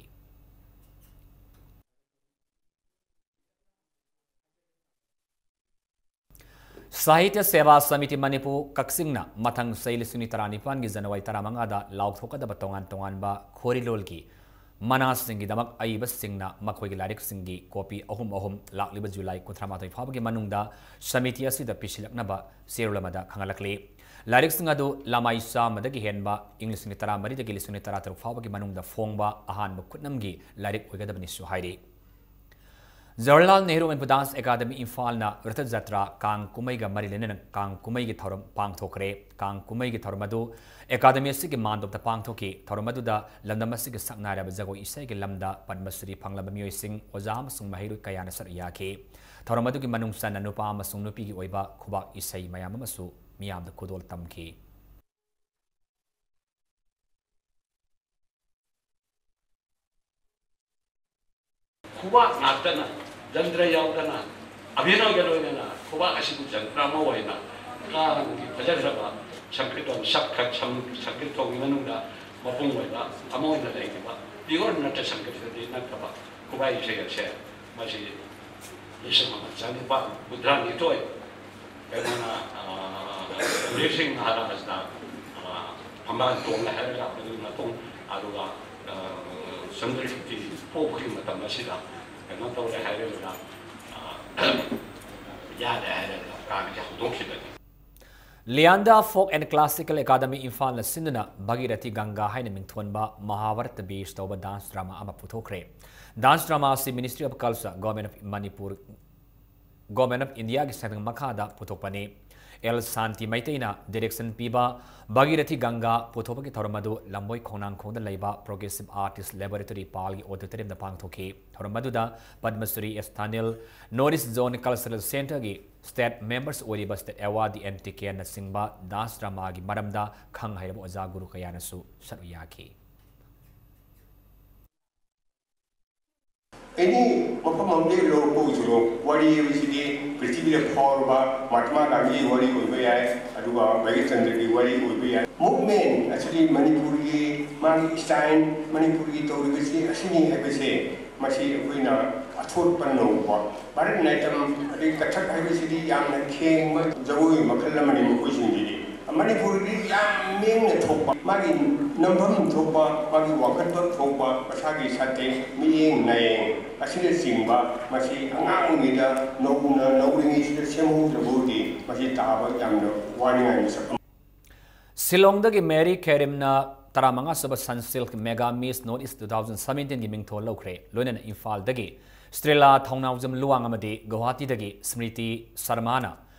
ꯁꯥꯍꯤꯇ꯭ꯌ ꯁꯦꯕꯥ ꯁꯃꯤꯇꯤ ꯃꯅꯤꯄꯨꯔ ꯀꯛꯆꯤꯡꯅ ꯃꯊꯪ ꯆꯍꯤ ꯂꯤꯁꯤꯡ ꯑꯅꯤ ꯇꯔꯥꯅꯤꯄꯥꯟꯒꯤ ꯖꯅꯋꯥꯔꯤ ꯇꯔꯥꯃꯉꯥꯗ ꯂꯥꯎꯊꯣꯛꯀꯗꯕ ꯇꯣꯉꯥꯟ ꯇꯣꯉꯥꯟꯕ ꯈꯣꯔꯤꯂꯣꯜꯒꯤ ꯃꯅꯥꯁꯤꯡꯒꯤꯗꯃꯛ ꯑꯏꯕꯁꯤꯡꯅ ꯃꯈꯣꯏꯒꯤ ꯂꯥꯏꯔꯤꯛꯁꯤꯡꯒꯤ copy ꯑꯍꯨꯝ ꯑꯍꯨꯝ ꯂꯥꯛꯂꯤꯕ ꯖꯨꯂꯥꯏ ꯀꯨꯟꯊ꯭ꯔꯥ ꯃꯥꯊꯣꯏ ꯐꯥꯎꯕꯒꯤ ꯃꯅꯨꯡꯗ ꯁꯃꯤꯇꯤ ꯑꯁꯤꯗ ꯄꯤꯁꯤꯜꯂꯛꯅꯕ ꯆꯦꯔꯣꯜ ꯑꯃꯗ ꯈꯪꯍꯜꯂꯛꯂꯤ꯫ ꯂꯥꯏꯔꯤꯛꯁꯤꯡ ꯑꯗꯨ ꯂꯃꯥꯏ ꯆꯥꯝꯃꯗꯒꯤ ꯍꯦꯟꯕ ꯏꯪ ꯂꯤꯁꯤꯡ ꯑꯅꯤ ꯇꯔꯥꯃꯔꯤꯗꯒꯤ ꯂꯤꯁꯤꯡ ꯑꯅꯤ ꯇꯔꯥꯇꯔꯨꯛ ꯐꯥꯎꯕꯒꯤ ꯃꯅꯨꯡꯗ ꯐꯣꯡꯕ ꯑꯍꯥꯟꯕ ꯈꯨꯠꯅꯝꯒꯤ ꯂꯥꯏꯔꯤꯛ ꯑꯣꯏꯒꯗꯕꯅꯤꯁꯨ ꯍꯥꯏꯔꯤ꯫ ꯖꯋꯥꯍꯔꯂꯥꯜ ꯅꯦꯍꯔꯨ ꯃꯅꯤꯄꯨꯔ ꯗꯥꯟꯁ ꯑꯦꯀꯥꯗꯃꯤ ꯏꯝꯐꯥꯜꯅ ꯔꯊ ꯖꯇ꯭ꯔꯥ ꯀꯥꯡ ꯀꯨꯝꯍꯩꯒ ꯃꯔꯤ ꯂꯩꯅꯅ ꯀꯥꯡ ꯀꯨꯝꯍꯩꯒꯤ ꯊꯧꯔꯝ ꯄꯥꯡꯊꯣꯛꯈ꯭ꯔꯦ꯫ ꯀꯥꯡ ꯀꯨꯝꯍꯩꯒꯤ ꯊꯧꯔꯝ ꯑꯗꯨ ꯑꯦꯀꯥꯗꯃꯤ ꯑꯁꯤꯒꯤ ꯃꯥꯟꯗꯣꯞꯇ ꯄꯥꯡꯊꯣꯛꯈꯤ꯫ ꯊꯧꯔꯝ ꯑꯗꯨꯗ ꯂꯝꯗꯝ ꯑꯁꯤꯒꯤ ꯁꯛꯅꯥꯏꯔꯕ ꯖꯒꯣꯏ ꯏꯁꯩꯒꯤ ꯂꯝꯗ ꯄꯗꯃ ꯁ꯭ꯔꯤ ꯐꯪꯂꯕ ꯃꯤꯑꯣꯏꯁꯤꯡ, ꯑꯣꯖꯥ ꯑꯃꯁꯨꯡ ꯃꯍꯩꯔꯣꯏ ꯀꯌꯥꯅ ꯁꯔꯨꯛ ꯌꯥꯈꯤ꯫ ꯊꯧꯔꯝ ꯑꯗꯨꯒꯤ ꯃꯅꯨꯡ ꯆꯟꯅ ꯅꯨꯄꯥ ꯑꯃꯁꯨꯡ ꯅꯨꯄꯤꯒꯤ ꯑꯣꯏꯕ ꯈꯨꯕꯥꯛ ꯏꯁꯩ ꯃꯌꯥꯝ ꯑꯃꯁꯨ ꯃꯤꯌꯥꯝꯗ ꯈꯨꯗꯣꯜ ꯇꯝꯈꯤ꯫ ꯈꯨꯕꯥꯛ ꯉꯥꯛꯇꯅ, ꯖꯟꯇ꯭ꯔ ꯌꯥꯎꯗꯅ, ꯑꯚꯤꯅꯣꯏꯒ ꯂꯣꯏꯅꯅ ꯈꯨꯕꯥꯛ ꯑꯁꯤꯕꯨ ꯖꯟꯇ꯭ꯔ ꯑꯃ ꯑꯣꯏꯅ ꯀꯥꯡꯒꯤ ꯐꯖꯈ꯭ꯔꯕ ꯁꯪꯀꯤꯔꯇꯟ, ꯁꯛ-, ꯁꯪ-, ꯁꯪꯀꯤꯔꯇꯟꯒꯤ ꯃꯅꯨꯡꯗ ꯃꯄꯨꯡ ꯑꯣꯏꯕ ꯑꯃ ꯑꯣꯏꯅ ꯂꯩꯔꯤꯕ pure ꯅꯠꯇ ꯁꯪꯀꯤꯔꯇꯟꯗꯤ ꯅꯠꯇꯕ ꯈꯨꯕꯥꯛ ꯏꯁꯩ ꯑꯁꯦ ꯃꯁꯤ ꯂꯤꯁꯤꯡ ꯑꯃ ꯆꯅꯤꯄꯥꯟ ꯍꯨꯝꯗ꯭ꯔꯥ ꯅꯤꯊꯣꯏ ꯀꯩꯅꯣꯅ, ꯑ, ꯍꯧꯖꯤꯛꯁꯤꯡ ꯍꯥꯏꯔꯒ ꯃꯁꯤꯗ, ꯑ, ꯊꯝꯕꯥꯜ ꯇꯣꯡꯂꯦ ꯍꯥꯏꯔꯒ ꯑꯗꯨꯒꯤ ꯃꯇꯨꯡ, ꯑꯗꯨꯒ, ꯑ, ꯆꯟꯗ꯭ꯔ ꯁꯨꯇꯤ ꯄꯣꯛꯄꯒꯤ ꯃꯇꯝ ꯑꯁꯤꯗ ꯀꯩꯅꯣ ꯇꯧꯔꯦ ꯍꯥꯏꯔꯒ, ꯑ, ꯌꯥꯔꯦ ꯍꯥꯏꯔꯒ ꯀꯥꯡꯁꯦ ꯍꯧꯗꯣꯛꯈꯤꯕꯅꯤ꯫ ꯂꯤꯌꯥꯟꯗꯥ Folk and Classical Academy ꯏꯝꯐꯥꯜꯅ ꯁꯤꯟꯗꯨꯅ ꯚꯥꯒꯤꯔꯊꯤ ꯒꯪꯒꯥ ꯍꯥꯏꯅ ꯃꯤꯡꯊꯣꯟꯕ ꯃꯍꯥꯚꯥꯔꯠꯇ base ꯇꯧꯕ dance drama ꯑꯃ ꯄꯨꯊꯣꯛꯈ꯭ꯔꯦ꯫ Dance drama ꯑꯁꯤ Ministry of Culture, Government of Manipur, Government of Indiaꯒꯤ ꯁꯛꯇꯝ ꯃꯈꯥꯗ ꯄꯨꯊꯣꯛꯄꯅꯤ꯫ ꯑꯦꯜ ꯁꯥꯟꯇꯤ ꯃꯩꯇꯩꯅ direction ꯄꯤꯕ ꯚꯥꯒꯤꯔꯊꯤ ꯒꯪꯒꯥ ꯄꯨꯊꯣꯛꯄꯒꯤ ꯊꯧꯔꯝ ꯑꯗꯨ ꯂꯝꯕꯣꯏ ꯈꯣꯡꯅꯥꯡꯈꯣꯡꯗ ꯂꯩꯕ Progressive Artist Laboratory ꯄꯥꯜꯒꯤ auditoriumꯗ ꯄꯥꯡꯊꯣꯛꯈꯤ꯫ ꯊꯧꯔꯝ ꯑꯗꯨꯗ ꯄꯗꯃꯁ꯭ꯔꯤ ꯑꯦꯁ ꯊꯥꯅꯤꯜ, North East Zone Cultural Centreꯒꯤ staff members ꯑꯣꯏꯔꯤꯕ state awardee ꯑꯦꯟ ꯇꯤꯀꯦꯟꯅꯆꯤꯡꯕ dance dramaꯒꯤ ꯃꯔꯝꯗ ꯈꯪ ꯍꯩꯔꯕ ꯑꯣꯖꯥ ꯒꯨꯔꯨ ꯀꯌꯥꯅꯁꯨ ꯁꯔꯨꯛ ꯌꯥꯈꯤ꯫ ꯑꯦꯅꯤ ꯃꯐꯝ ꯑꯃꯗꯒꯤ ꯂꯧꯔꯛꯄ ꯑꯣꯏꯁꯅꯨ, ꯋꯥꯔꯤ ꯍꯥꯏꯕꯁꯤꯗꯤ ꯄ꯭ꯔꯤꯊꯤꯕꯤꯗ ꯐꯥꯎꯔꯕ ꯃꯍꯥꯇꯃꯥ ꯒꯥꯟꯙꯤꯒꯤ ꯋꯥꯔꯤ ꯑꯣꯏꯕ ꯌꯥꯏ, ꯑꯗꯨꯒ ꯚꯥꯒꯤꯔꯊꯤ ꯒꯪꯒꯥꯒꯤ ꯋꯥꯔꯤ ꯑꯣꯏꯕ ꯌꯥꯏ꯫ Movement ꯑꯁꯤꯗꯤ ꯃꯅꯤꯄꯨꯔꯒꯤ ꯃꯥꯒꯤ style, ꯃꯅꯤꯄꯨꯔꯒꯤ ꯇꯧꯔꯤꯕꯁꯤ ꯑꯁꯤꯅꯤ ꯍꯥꯏꯕꯁꯦ, ꯃꯁꯤ ꯑꯩꯈꯣꯏꯅ ꯑꯊꯣꯠꯄ ꯅꯧꯕ ꯚꯥꯔꯠ ꯅꯥꯇ꯭ꯌꯝ ꯑꯗꯩ ꯀꯊꯛ ꯍꯥꯏꯕꯁꯤꯗꯤ ꯌꯥꯝꯅ ꯈꯦꯡꯕ ꯖꯒꯣꯏ ꯃꯈꯜ ꯑꯃꯅꯤ ꯃꯈꯣꯏꯁꯤꯡꯁꯤꯗꯤ꯫ ꯃꯅꯤꯄꯨꯔꯒꯤ ꯌꯥꯝ ꯃꯤꯡꯅ ꯊꯣꯛꯄ, ꯃꯥꯒꯤ ꯅꯝꯐꯝ ꯊꯣꯛꯄ, ꯃꯥꯒꯤ ꯋꯥꯈꯜꯐꯝ ꯊꯣꯛꯄ, ꯃꯁꯥꯒꯤ ꯁꯥꯇꯦꯟ, ꯃꯤꯠꯌꯦꯡ ꯅꯥꯌꯦꯡ ꯑꯁꯤꯅꯆꯤꯡꯕ, ꯃꯁꯤ ꯑꯉꯥꯡ ꯑꯣꯏꯔꯤꯉꯩꯗ, ꯅꯧꯅ ꯅꯧꯔꯤꯉꯩꯁꯤꯗ ꯁꯦꯝꯍꯧꯗ꯭ꯔꯕꯗꯤ ꯃꯁꯤ ꯇꯥꯕ ꯌꯥꯝꯅ ꯋꯥꯅꯤꯡꯉꯥꯏ ꯃꯁꯛ ꯑꯃ꯫ ꯁꯤꯂꯣꯡꯗꯒꯤ ꯃꯦꯔꯤ ꯈꯦꯔꯤꯝꯅ ꯇꯔꯥꯃꯉꯥ ꯁꯨꯕ Sunsilk Mega Miss North East two thousand seventeenꯒꯤ ꯃꯤꯡꯊꯣꯜ ꯂꯧꯈ꯭ꯔꯦ꯫ ꯂꯣꯏꯅꯅ ꯏꯝꯐꯥꯜꯗꯒꯤ ꯁ꯭ꯇ꯭ꯔꯤꯂꯥ ꯊꯧꯅꯥꯎꯖꯝ ꯂꯨꯋꯥꯡ ꯑꯃꯗꯤ ꯒꯧꯍꯥꯇꯤꯗꯒꯤ ꯁ꯭ꯃ꯭ꯔꯤꯇꯤ ꯁꯔꯃꯥꯅ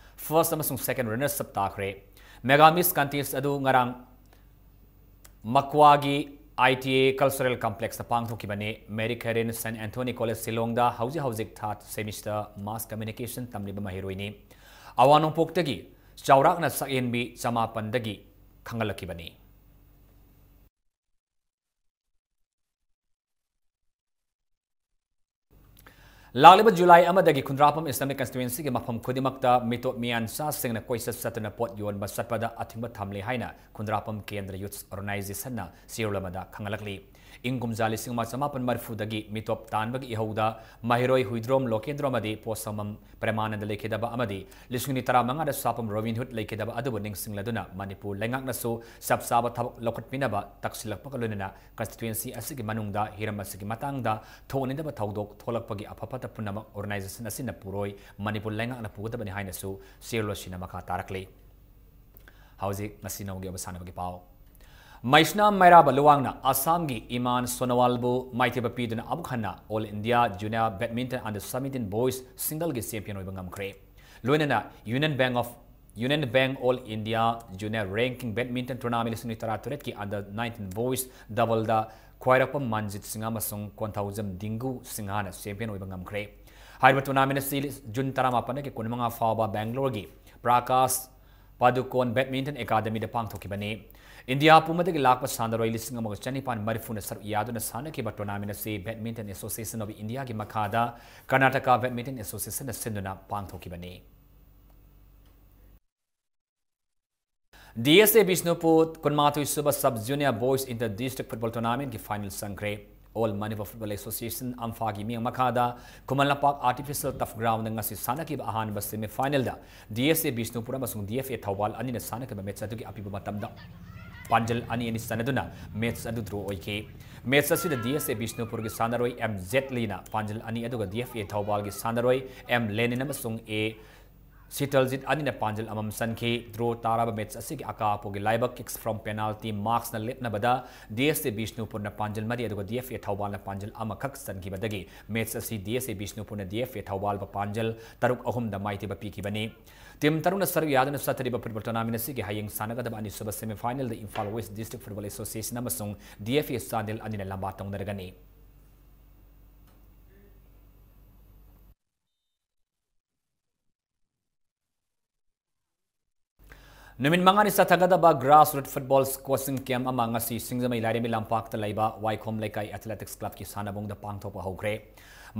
first ꯑꯃꯁꯨꯡ second runners up ꯇꯥꯈ꯭ꯔꯦ꯫ Mega Miss contest ꯑꯗꯨ ꯉꯔꯥꯡ ꯃꯀ꯭ꯋꯥꯒꯤ I T A Cultural Complexꯇ ꯄꯥꯡꯊꯣꯛꯈꯤꯕꯅꯤ꯫ Mary ꯈꯦꯔꯤꯟ Saint Anthony College ꯁꯤꯂꯣꯡꯗ ꯍꯧꯖꯤꯛ ꯍꯧꯖꯤꯛ third semester Mass Communication ꯇꯝꯂꯤꯕ ꯃꯍꯩꯔꯣꯏꯅꯤ꯫ ꯑꯋꯥꯡ ꯅꯣꯡꯄꯣꯛꯇꯒꯤ ꯆꯥꯎꯔꯥꯛꯅ ꯁꯛꯍꯦꯟꯕꯤ ꯆꯃꯥꯄꯟꯗꯒꯤ ꯈꯪꯒꯠꯂꯛꯈꯤꯕꯅꯤ꯫ ꯂꯥꯛꯂꯤꯕ ꯖꯨꯂꯥꯏ ꯑꯃꯗꯒꯤ ꯈꯨꯟꯗ꯭ꯔꯥꯄꯝ Assembly Constituencyꯒꯤ ꯃꯐꯝ ꯈꯨꯗꯤꯡꯃꯛꯇ ꯃꯤꯇꯣꯞ ꯃꯤꯌꯥꯟꯆꯥꯁꯤꯡꯅ ꯀꯣꯏꯆꯠ ꯆꯠꯇꯨꯅ ꯄꯣꯠ ꯌꯣꯟꯕ ꯆꯠꯄꯗ ꯑꯊꯤꯡꯕ ꯊꯝꯂꯤ ꯍꯥꯏꯅ ꯈꯨꯟꯗ꯭ꯔꯥꯄꯝ ꯀꯦꯟꯗ꯭ꯔ Youth Organizationꯅ ꯆꯦꯔꯣꯜ ꯑꯃꯗ ꯈꯪꯍꯜꯂꯛꯂꯤ꯫ ꯏꯪ ꯀꯨꯝꯖꯥ ꯂꯤꯁꯤꯡ ꯑꯃ ꯆꯃꯥꯄꯟ ꯃꯔꯤꯐꯨꯗꯒꯤ ꯃꯤꯇꯣꯞ ꯇꯥꯟꯕꯒꯤ ꯏꯍꯧꯗ ꯃꯍꯩꯔꯣꯏ ꯍꯨꯏꯗ꯭ꯔꯣꯝ ꯂꯣꯀꯦꯟꯗ꯭ꯔꯣ ꯑꯃꯗꯤ ꯄꯣꯠꯁꯪꯕꯝ ꯄ꯭ꯔꯦꯃꯥꯅꯟꯗ ꯂꯩꯈꯤꯗꯕ ꯑꯃꯗꯤ ꯂꯤꯁꯤꯡ ꯑꯅꯤ ꯇꯔꯥꯃꯉꯥꯗ ꯁꯥꯄꯝ ꯔꯣꯕꯤꯟ ꯍꯨꯗ ꯂꯩꯈꯤꯗꯕ ꯑꯗꯨꯕꯨ ꯅꯤꯡꯁꯤꯡꯂꯗꯨꯅ ꯃꯅꯤꯄꯨꯔ ꯂꯩꯉꯥꯛꯅꯁꯨ ꯆꯞ ꯆꯥꯕ ꯊꯕꯛ ꯂꯧꯈꯠꯄꯤꯅꯕ ꯇꯛꯁꯤꯜꯂꯛꯄꯒ ꯂꯣꯏꯅꯅ constituency ꯑꯁꯤꯒꯤ ꯃꯅꯨꯡꯗ ꯍꯤꯔꯝ ꯑꯁꯤꯒꯤ ꯃꯇꯥꯡꯗ ꯊꯣꯛꯍꯟꯅꯤꯡꯗꯕ ꯊꯧꯗꯣꯛ ꯊꯣꯛꯂꯛꯄꯒꯤ ꯑꯐ ꯐꯠꯇ ꯄꯨꯝꯅꯃꯛ organization ꯑꯁꯤꯅ ꯄꯨꯔꯣꯏ, ꯃꯅꯤꯄꯨꯔ ꯂꯩꯉꯥꯛꯅ ꯄꯨꯒꯗꯕꯅꯤ ꯍꯥꯏꯅꯁꯨ ꯆꯦꯔꯣꯜ ꯑꯁꯤꯅ ꯃꯈꯥ ꯇꯥꯔꯛꯂꯤ꯫ ꯍꯧꯖꯤꯛ ꯉꯁꯤ ꯅꯣꯡꯃꯒꯤ ꯑꯣꯏꯕ ꯁꯥꯟꯅꯕꯒꯤ ꯄꯥꯎ꯫ ꯃꯩꯁꯅꯥꯝ ꯃꯩꯔꯥꯕ ꯂꯨꯋꯥꯡꯅ ꯑꯁꯥꯝꯒꯤ ꯏꯃꯥꯟ ꯁꯣꯅꯣꯋꯥꯜꯕꯨ ꯃꯥꯏꯊꯤꯕ ꯄꯤꯗꯨꯅ ꯑꯃꯨꯛ ꯍꯟꯅ All India Junior Badminton Under seventeen Boys Singleꯒꯤ champion ꯑꯣꯏꯕ ꯉꯝꯈ꯭ꯔꯦ꯫ ꯂꯣꯏꯅꯅ Union Bank of, Union Bank All India Junior Ranking Badminton Tournament ꯂꯤꯁꯤꯡ ꯑꯅꯤ ꯇꯔꯥꯇꯔꯦꯠꯀꯤ Under nineteen Boys Doubleꯗ ꯈ꯭ꯋꯥꯏꯔꯥꯛꯄꯝ ꯃꯟꯖꯤꯠ ꯁꯤꯡꯍ ꯑꯃꯁꯨꯡ ꯀꯣꯟꯊꯧꯖꯝ ꯗꯤꯡꯒꯨ ꯁꯤꯡꯍꯅ champion ꯑꯣꯏꯕ ꯉꯝꯈ꯭ꯔꯦ꯫ ꯍꯥꯏꯔꯤꯕ tournament ꯑꯁꯤ ꯖꯨꯟ ꯇꯔꯥꯃꯥꯄꯟꯗꯒꯤ ꯀꯨꯟꯃꯉꯥ ꯐꯥꯎꯕ ꯕꯦꯡꯒ꯭ꯂꯣꯔꯒꯤ ꯄ꯭ꯔꯥꯀꯥꯁ ꯄꯥꯗꯨꯀꯣꯟ Badminton Academyꯗ ꯄꯥꯡꯊꯣꯛꯈꯤꯕꯅꯤ꯫ ꯏꯟꯗꯤꯌꯥ ꯄꯨꯝꯕꯗꯒꯤ ꯂꯥꯛꯄ ꯁꯥꯟꯅꯔꯣꯏ ꯂꯤꯁꯤꯡ ꯑꯃꯒ ꯆꯅꯤꯄꯥꯟ ꯃꯔꯤꯐꯨꯅ ꯁꯔꯨꯛ ꯌꯥꯗꯨꯅ ꯁꯥꯟꯅꯈꯤꯕ tournament ꯑꯁꯤ Badminton Association of Indiaꯒꯤ ꯃꯈꯥꯗ Karnataka Badminton Associationꯅ ꯁꯤꯟꯗꯨꯅ ꯄꯥꯡꯊꯣꯛꯈꯤꯕꯅꯤ꯫ DSA ꯕꯤꯁꯅꯨꯄꯨꯔ ꯀꯨꯟꯃꯥꯊꯣꯏ ꯁꯨꯕ Sub Junior Boys Inter District Football Tournamentꯀꯤ final ꯆꯪꯈ꯭ꯔꯦ꯫ All Manipur Football Association, ꯑꯝꯐꯥꯒꯤ ꯃꯤꯠꯌꯦꯡ ꯃꯈꯥꯗ ꯈꯨꯃꯟ ꯂꯝꯄꯥꯛ Artificial Turf Groundꯗ ꯉꯁꯤ ꯁꯥꯟꯅꯈꯤꯕ ꯑꯍꯥꯟꯕ semi finalꯗ DSA ꯕꯤꯁꯅꯨꯄꯨꯔ ꯑꯃꯁꯨꯡ DFA ꯊꯧꯕꯥꯜ ꯑꯅꯤꯅ ꯁꯥꯟꯅꯈꯤꯕ match ꯑꯗꯨꯒꯤ ꯑꯄꯤꯕ ꯃꯇꯝꯗ ꯄꯥꯟꯖꯜ ꯑꯅꯤ ꯑꯅꯤ ꯆꯟꯅꯗꯨꯅ match ꯑꯗꯨ draw ꯑꯣꯏꯈꯤ꯫ Match ꯑꯁꯤꯗ DSA ꯕꯤꯁꯅꯨꯄꯨꯔꯒꯤ ꯁꯥꯟꯅꯔꯣꯏ M ꯖꯦꯠꯂꯤꯅ ꯄꯥꯟꯖꯜ ꯑꯅꯤ, ꯑꯗꯨꯒ DFA ꯊꯧꯕꯥꯜꯒꯤ ꯁꯥꯟꯅꯔꯣꯏ M ꯂꯦꯅꯤꯟ ꯑꯃꯁꯨꯡ A ꯁꯤꯇꯜꯖꯤꯠ ꯑꯅꯤꯅ ꯄꯥꯟꯖꯜ ꯑꯃꯃꯝ ꯆꯟꯈꯤ꯫ Draw ꯇꯥꯔꯕ match ꯑꯁꯤꯒꯤ ꯑꯀꯥ ꯑꯄꯣꯒꯤ ꯂꯥꯏꯕꯛ, kicks from penalty marksꯅ ꯂꯦꯞꯅꯕꯗ DSA ꯕꯤꯁꯅꯨꯄꯨꯔꯅ ꯄꯥꯟꯖꯜ ꯃꯔꯤ ꯑꯗꯨꯒ DFA ꯊꯧꯕꯥꯜꯅ ꯄꯥꯟꯖꯜ ꯑꯃꯈꯛ ꯆꯟꯈꯤꯕꯗꯒꯤ match ꯑꯁꯤ DSA ꯕꯤꯁꯅꯨꯄꯨꯔꯅ DFA ꯊꯧꯕꯥꯜꯕꯨ ꯄꯥꯟꯖꯜ ꯇꯔꯨꯛ ꯑꯍꯨꯝꯗ ꯃꯥꯏꯊꯤꯕ ꯄꯤꯈꯤꯕꯅꯤ꯫ Team ꯇꯔꯨꯛꯅ ꯁꯔꯨꯛ ꯌꯥꯗꯨꯅ ꯆꯠꯊꯔꯤꯕ football tournament ꯑꯁꯤꯒꯤ ꯍꯌꯦꯡ ꯁꯥꯟꯅꯒꯗꯕ ꯑꯅꯤꯁꯨꯕ semi finalꯗ Imphal West District Football Association ꯑꯃꯁꯨꯡ DFA ꯆꯥꯟꯗꯦꯜ ꯑꯅꯤꯅ ꯂꯝꯕꯥ ꯇꯧꯅꯔꯒꯅꯤ꯫ ꯅꯨꯃꯤꯠ ꯃꯉꯥꯅꯤ ꯆꯠꯊꯒꯗꯕ grassroots football coaching camp ꯑꯃ ꯉꯁꯤ ꯁꯤꯡꯖꯃꯩ ꯂꯥꯏꯔꯦꯝꯕꯤ ꯂꯝꯄꯥꯛꯇ ꯂꯩꯕ ꯋꯥꯏꯈꯣꯝ ꯂꯩꯀꯥꯏ Athletics Clubꯀꯤ ꯁꯥꯟꯅꯕꯨꯡꯗ ꯄꯥꯡꯊꯣꯛꯄ ꯍꯧꯈ꯭ꯔꯦ꯫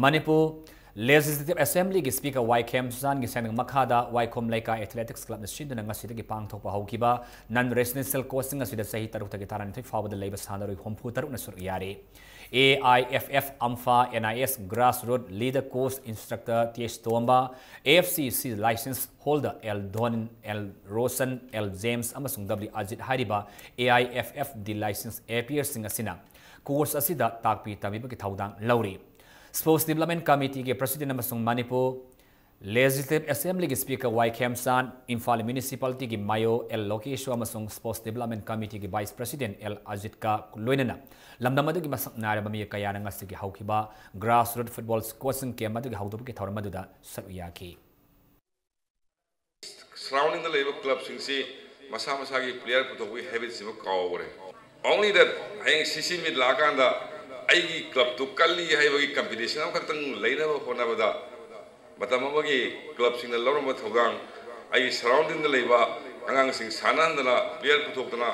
ꯃꯅꯤꯄꯨꯔ Legislative Assemblyꯒꯤ Speaker ꯋꯥꯏ ꯈꯦꯝꯆꯥꯟꯒꯤ ꯁꯦꯟꯅ ꯃꯈꯥꯗ ꯋꯥꯏꯈꯣꯝ ꯂꯩꯀꯥꯏ Athletics Clubꯅ ꯁꯤꯟꯗꯨꯅ ꯉꯁꯤꯗꯒꯤ ꯄꯥꯡꯊꯣꯛꯄ ꯍꯧꯈꯤꯕ non-residential coachꯁꯤꯡ ꯑꯁꯤꯗ ꯆꯍꯤ ꯇꯔꯨꯛꯇꯒꯤ ꯇꯔꯥꯅꯤꯊꯣꯏ ꯐꯥꯎꯕꯗ ꯂꯩꯕ ꯁꯥꯟꯅꯔꯣꯏ ꯍꯨꯝꯐꯨ ꯇꯔꯨꯛꯅ ꯁꯔꯨꯛ ꯌꯥꯔꯤ꯫ A I F F, AMFA, N I S, Grassroot, Leader Coach, Instructor T H Tomba, A F C C License Holder L Don, L Roshan, L James ꯑꯃꯁꯨꯡ W Ajit ꯍꯥꯏꯔꯤꯕ A I F F D license appearꯁꯤꯡ ꯑꯁꯤꯅ course ꯑꯁꯤꯗ ꯇꯥꯛꯄꯤ ꯇꯝꯕꯤꯕꯒꯤ ꯊꯧꯗꯥꯡ ꯂꯧꯔꯤ꯫ Sports Development Committeeꯒꯤ President ꯑꯃꯁꯨꯡ Manipur Legislative Assemblyꯒꯤ Speaker ꯋꯥꯏ ꯈꯦꯝꯆꯥꯟ, Imphal Municipalityꯒꯤ Mayor L ꯂꯣꯀꯦꯁꯣꯔ ꯑꯃꯁꯨꯡ Sports Development Committeeꯒꯤ Vice President L ꯑꯖꯤꯠꯀ ꯂꯣꯏꯅꯅ ꯂꯝꯗꯝ ꯑꯗꯨꯒꯤ ꯃꯁꯛ ꯅꯥꯏꯔꯕ ꯃꯤꯑꯣꯏ ꯀꯌꯥꯅ ꯉꯁꯤꯒꯤ ꯍꯧꯈꯤꯕ Grassroot Football Coaching Camp ꯑꯗꯨꯒꯤ ꯍꯧꯗꯣꯛꯄꯒꯤ ꯊꯧꯔꯝ ꯑꯗꯨꯗ ꯁꯔꯨꯛ ꯌꯥꯈꯤ꯫ Surroundingꯗ ꯂꯩꯕ clubꯁꯤꯡꯁꯤ ꯃꯁꯥ ꯃꯁꯥꯒꯤ player ꯄꯨꯊꯣꯛꯄꯒꯤ habitꯁꯤꯃ ꯀꯥꯎꯈ꯭ꯔꯦ꯫ Only that ꯍꯌꯦꯡ C C meet ꯂꯥꯛꯑꯀꯥꯟꯗ ꯑꯩꯒꯤ clubꯇꯨ ꯀꯜꯂꯤ ꯍꯥꯏꯕꯒꯤ competition ꯑꯃꯈꯛꯇꯪ ꯂꯩꯅꯕ ꯍꯣꯠꯅꯕꯗ ꯃꯇꯝ ꯑꯃꯒꯤ clubꯁꯤꯡꯅ ꯂꯧꯔꯝꯕ ꯊꯧꯗꯥꯡ, ꯑꯩꯒꯤ surroundingꯗ ꯂꯩꯕ ꯑꯉꯥꯡꯁꯤꯡ ꯁꯥꯟꯅꯍꯟꯗꯅ, player ꯄꯨꯊꯣꯛꯇꯅ,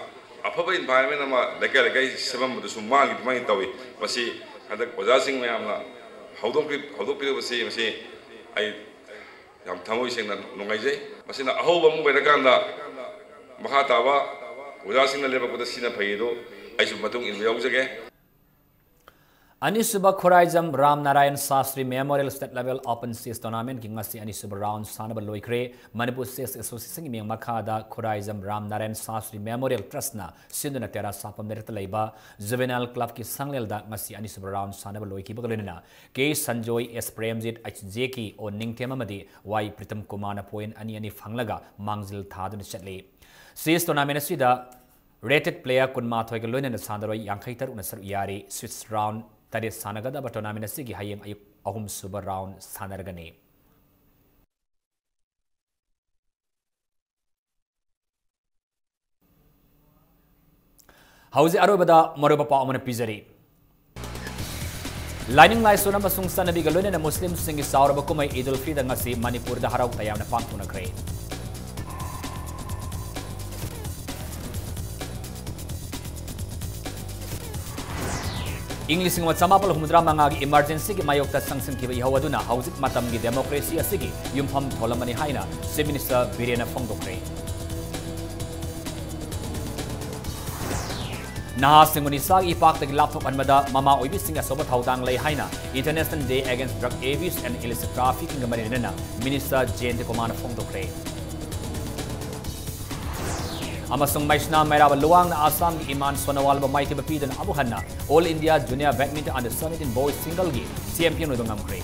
ꯑꯐꯕ environment ꯑꯃ ꯂꯩꯀꯥꯏ ꯂꯩꯀꯥꯏ ꯁꯦꯝꯃꯝꯕꯗꯨꯁꯨ ꯃꯥꯡꯈꯤꯗꯨꯃꯥꯏꯅ ꯇꯧꯏ꯫ ꯃꯁꯤ ꯍꯟꯗꯛ ꯑꯣꯖꯥꯁꯤꯡ ꯃꯌꯥꯝꯅ ꯍꯧꯗꯣꯛꯄꯤ-, ꯍꯧꯗꯣꯛꯄꯤꯔꯕꯁꯤ ꯃꯁꯤ ꯑꯩ ꯌꯥꯝ ꯊꯃꯣꯏ ꯁꯦꯡꯅ ꯅꯨꯡꯉꯥꯏꯖꯩ꯫ ꯃꯁꯤꯅ ꯑꯍꯧꯕ ꯑꯃ ꯑꯣꯏꯔꯀꯥꯟꯗ ꯃꯈꯥ ꯇꯥꯕ ꯑꯣꯖꯥꯁꯤꯡꯅ ꯂꯦꯞꯄꯛꯄꯗ ꯁꯤꯅ ꯐꯩ ꯑꯗꯣ ꯑꯩꯁꯨ ꯃꯇꯨꯡ ꯏꯟꯕ ꯌꯥꯎꯖꯒꯦ꯫ ꯑꯅꯤꯁꯨꯕ Khuraijam Ram Narayan Shastri Memorial State Level Open Chess Tournamentꯀꯤ ꯉꯁꯤ ꯑꯅꯤꯁꯨꯕ round ꯁꯥꯟꯅꯕ ꯂꯣꯏꯈ꯭ꯔꯦ꯫ ꯃꯅꯤꯄꯨꯔ Chess Associationꯒꯤ ꯃꯤꯠꯌꯦꯡ ꯃꯈꯥꯗ ꯈꯨꯔꯥꯏꯖꯝ ꯔꯥꯝ ꯅꯥꯔꯥꯌꯟ ꯁꯥꯁꯇ꯭ꯔꯤ Memorial Trustꯅ ꯁꯤꯟꯗꯨꯅ ꯇꯦꯔꯥ ꯁꯥꯐꯝ ꯂꯩꯔꯛꯇ ꯂꯩꯕ Juvenile Clubꯀꯤ ꯁꯪꯂꯦꯜꯗ ꯉꯁꯤ ꯑꯅꯤꯁꯨꯕ round ꯁꯥꯟꯅꯕ ꯂꯣꯏꯈꯤꯕꯒ ꯂꯣꯏꯅꯅ K Sanjoy, S Premjit, H ꯖꯦꯀꯤ, O ꯅꯤꯡꯊꯦꯝ ꯑꯃꯗꯤ Y ꯄ꯭ꯔꯤꯇꯝ ꯀꯨꯃꯥꯔꯅ point ꯑꯅꯤ ꯑꯅꯤ ꯐꯪꯂꯒ ꯃꯥꯡꯖꯤꯜ ꯊꯥꯗꯨꯅ ꯆꯠꯂꯤ꯫ Chess tournament ꯑꯁꯤꯗ rated player ꯀꯨꯟꯃꯥꯊꯣꯏꯒ ꯂꯣꯏꯅꯅ ꯁꯥꯟꯅꯔꯣꯏ ꯌꯥꯡꯈꯩ ꯇꯔꯨꯛꯅ ꯁꯔꯨꯛ ꯌꯥꯔꯤ꯫ Swiss round ꯇꯔꯦꯠ ꯁꯥꯟꯅꯒꯗꯕ tournament ꯑꯁꯤꯒꯤ ꯍꯌꯦꯡ ꯑꯌꯨꯛ ꯑꯍꯨꯝ ꯁꯨꯕ round ꯁꯥꯟꯅꯔꯒꯅꯤ꯫ ꯍꯧꯖꯤꯛ ꯑꯔꯣꯏꯕꯗ ꯃꯔꯨꯑꯣꯏꯕ ꯄꯥꯎ ꯑꯃꯅ ꯄꯤꯖꯔꯤ꯫ ꯂꯥꯏꯅꯤꯡ ꯂꯥꯏꯁꯣꯟ ꯑꯃꯁꯨꯡ ꯆꯠꯅꯕꯤꯒ ꯂꯣꯏꯅꯅ ꯃꯨꯁꯂꯤꯝꯁꯤꯡꯒꯤ ꯆꯥꯎꯔꯕ ꯀꯨꯝꯍꯩ ꯏꯗ ꯎꯜ ꯐꯤꯇꯔ ꯉꯁꯤ ꯃꯅꯤꯄꯨꯔꯗ ꯍꯔꯥꯎ ꯇꯌꯥꯝꯅ ꯄꯥꯡꯊꯣꯛꯅꯈ꯭ꯔꯦ꯫ ꯏꯪ ꯂꯤꯁꯤꯡ ꯑꯃ ꯆꯃꯥꯄꯜ ꯍꯨꯝꯐꯨꯇꯔꯥ ꯃꯉꯥꯒꯤ emergencyꯒꯤ ꯃꯥꯌꯣꯛꯇ ꯆꯪꯁꯤꯟꯈꯤꯕ ꯏꯍꯧ ꯑꯗꯨꯅ ꯍꯧꯖꯤꯛ ꯃꯇꯝꯒꯤ democracy ꯑꯁꯤꯒꯤ ꯌꯨꯝꯐꯝ ꯊꯣꯜꯂꯝꯕꯅꯤ ꯍꯥꯏꯅ Chief Minister ꯕꯤꯔꯦꯟꯅ ꯐꯣꯡꯗꯣꯛꯈ꯭ꯔꯦ꯫ ꯅꯍꯥꯁꯤꯡꯕꯨ ꯅꯤꯁꯥꯒꯤ ꯏꯄꯥꯛꯇꯒꯤ ꯂꯥꯞꯊꯣꯛꯍꯟꯕꯗ ꯃꯃꯥ ꯑꯣꯏꯕꯤꯁꯤꯡꯒꯤ ꯑꯆꯧꯕ ꯊꯧꯗꯥꯡ ꯂꯩ ꯍꯥꯏꯅ International Day Against Drug Abuse and Illicit Traffickingꯒ ꯃꯔꯤ ꯂꯩꯅꯅ Minister ꯖꯌꯟꯇ ꯀꯨꯃꯥꯔꯅ ꯐꯣꯡꯗꯣꯛꯈ꯭ꯔꯦ꯫ ꯑꯃꯁꯨꯡ ꯃꯩꯁꯅꯥ ꯃꯩꯔꯥꯕ ꯂꯨꯋꯥꯡꯅ ꯑꯁꯥꯝꯒꯤ ꯏꯃꯥꯟ ꯁꯣꯅꯣꯋꯥꯜꯕꯨ ꯃꯥꯏꯊꯤꯕ ꯄꯤꯗꯨꯅ ꯑꯃꯨꯛ ꯍꯟꯅ All India Junior Badminton Under seventeen Boys Singleꯒꯤ champion ꯑꯣꯏꯕ ꯉꯝꯈ꯭ꯔꯦ꯫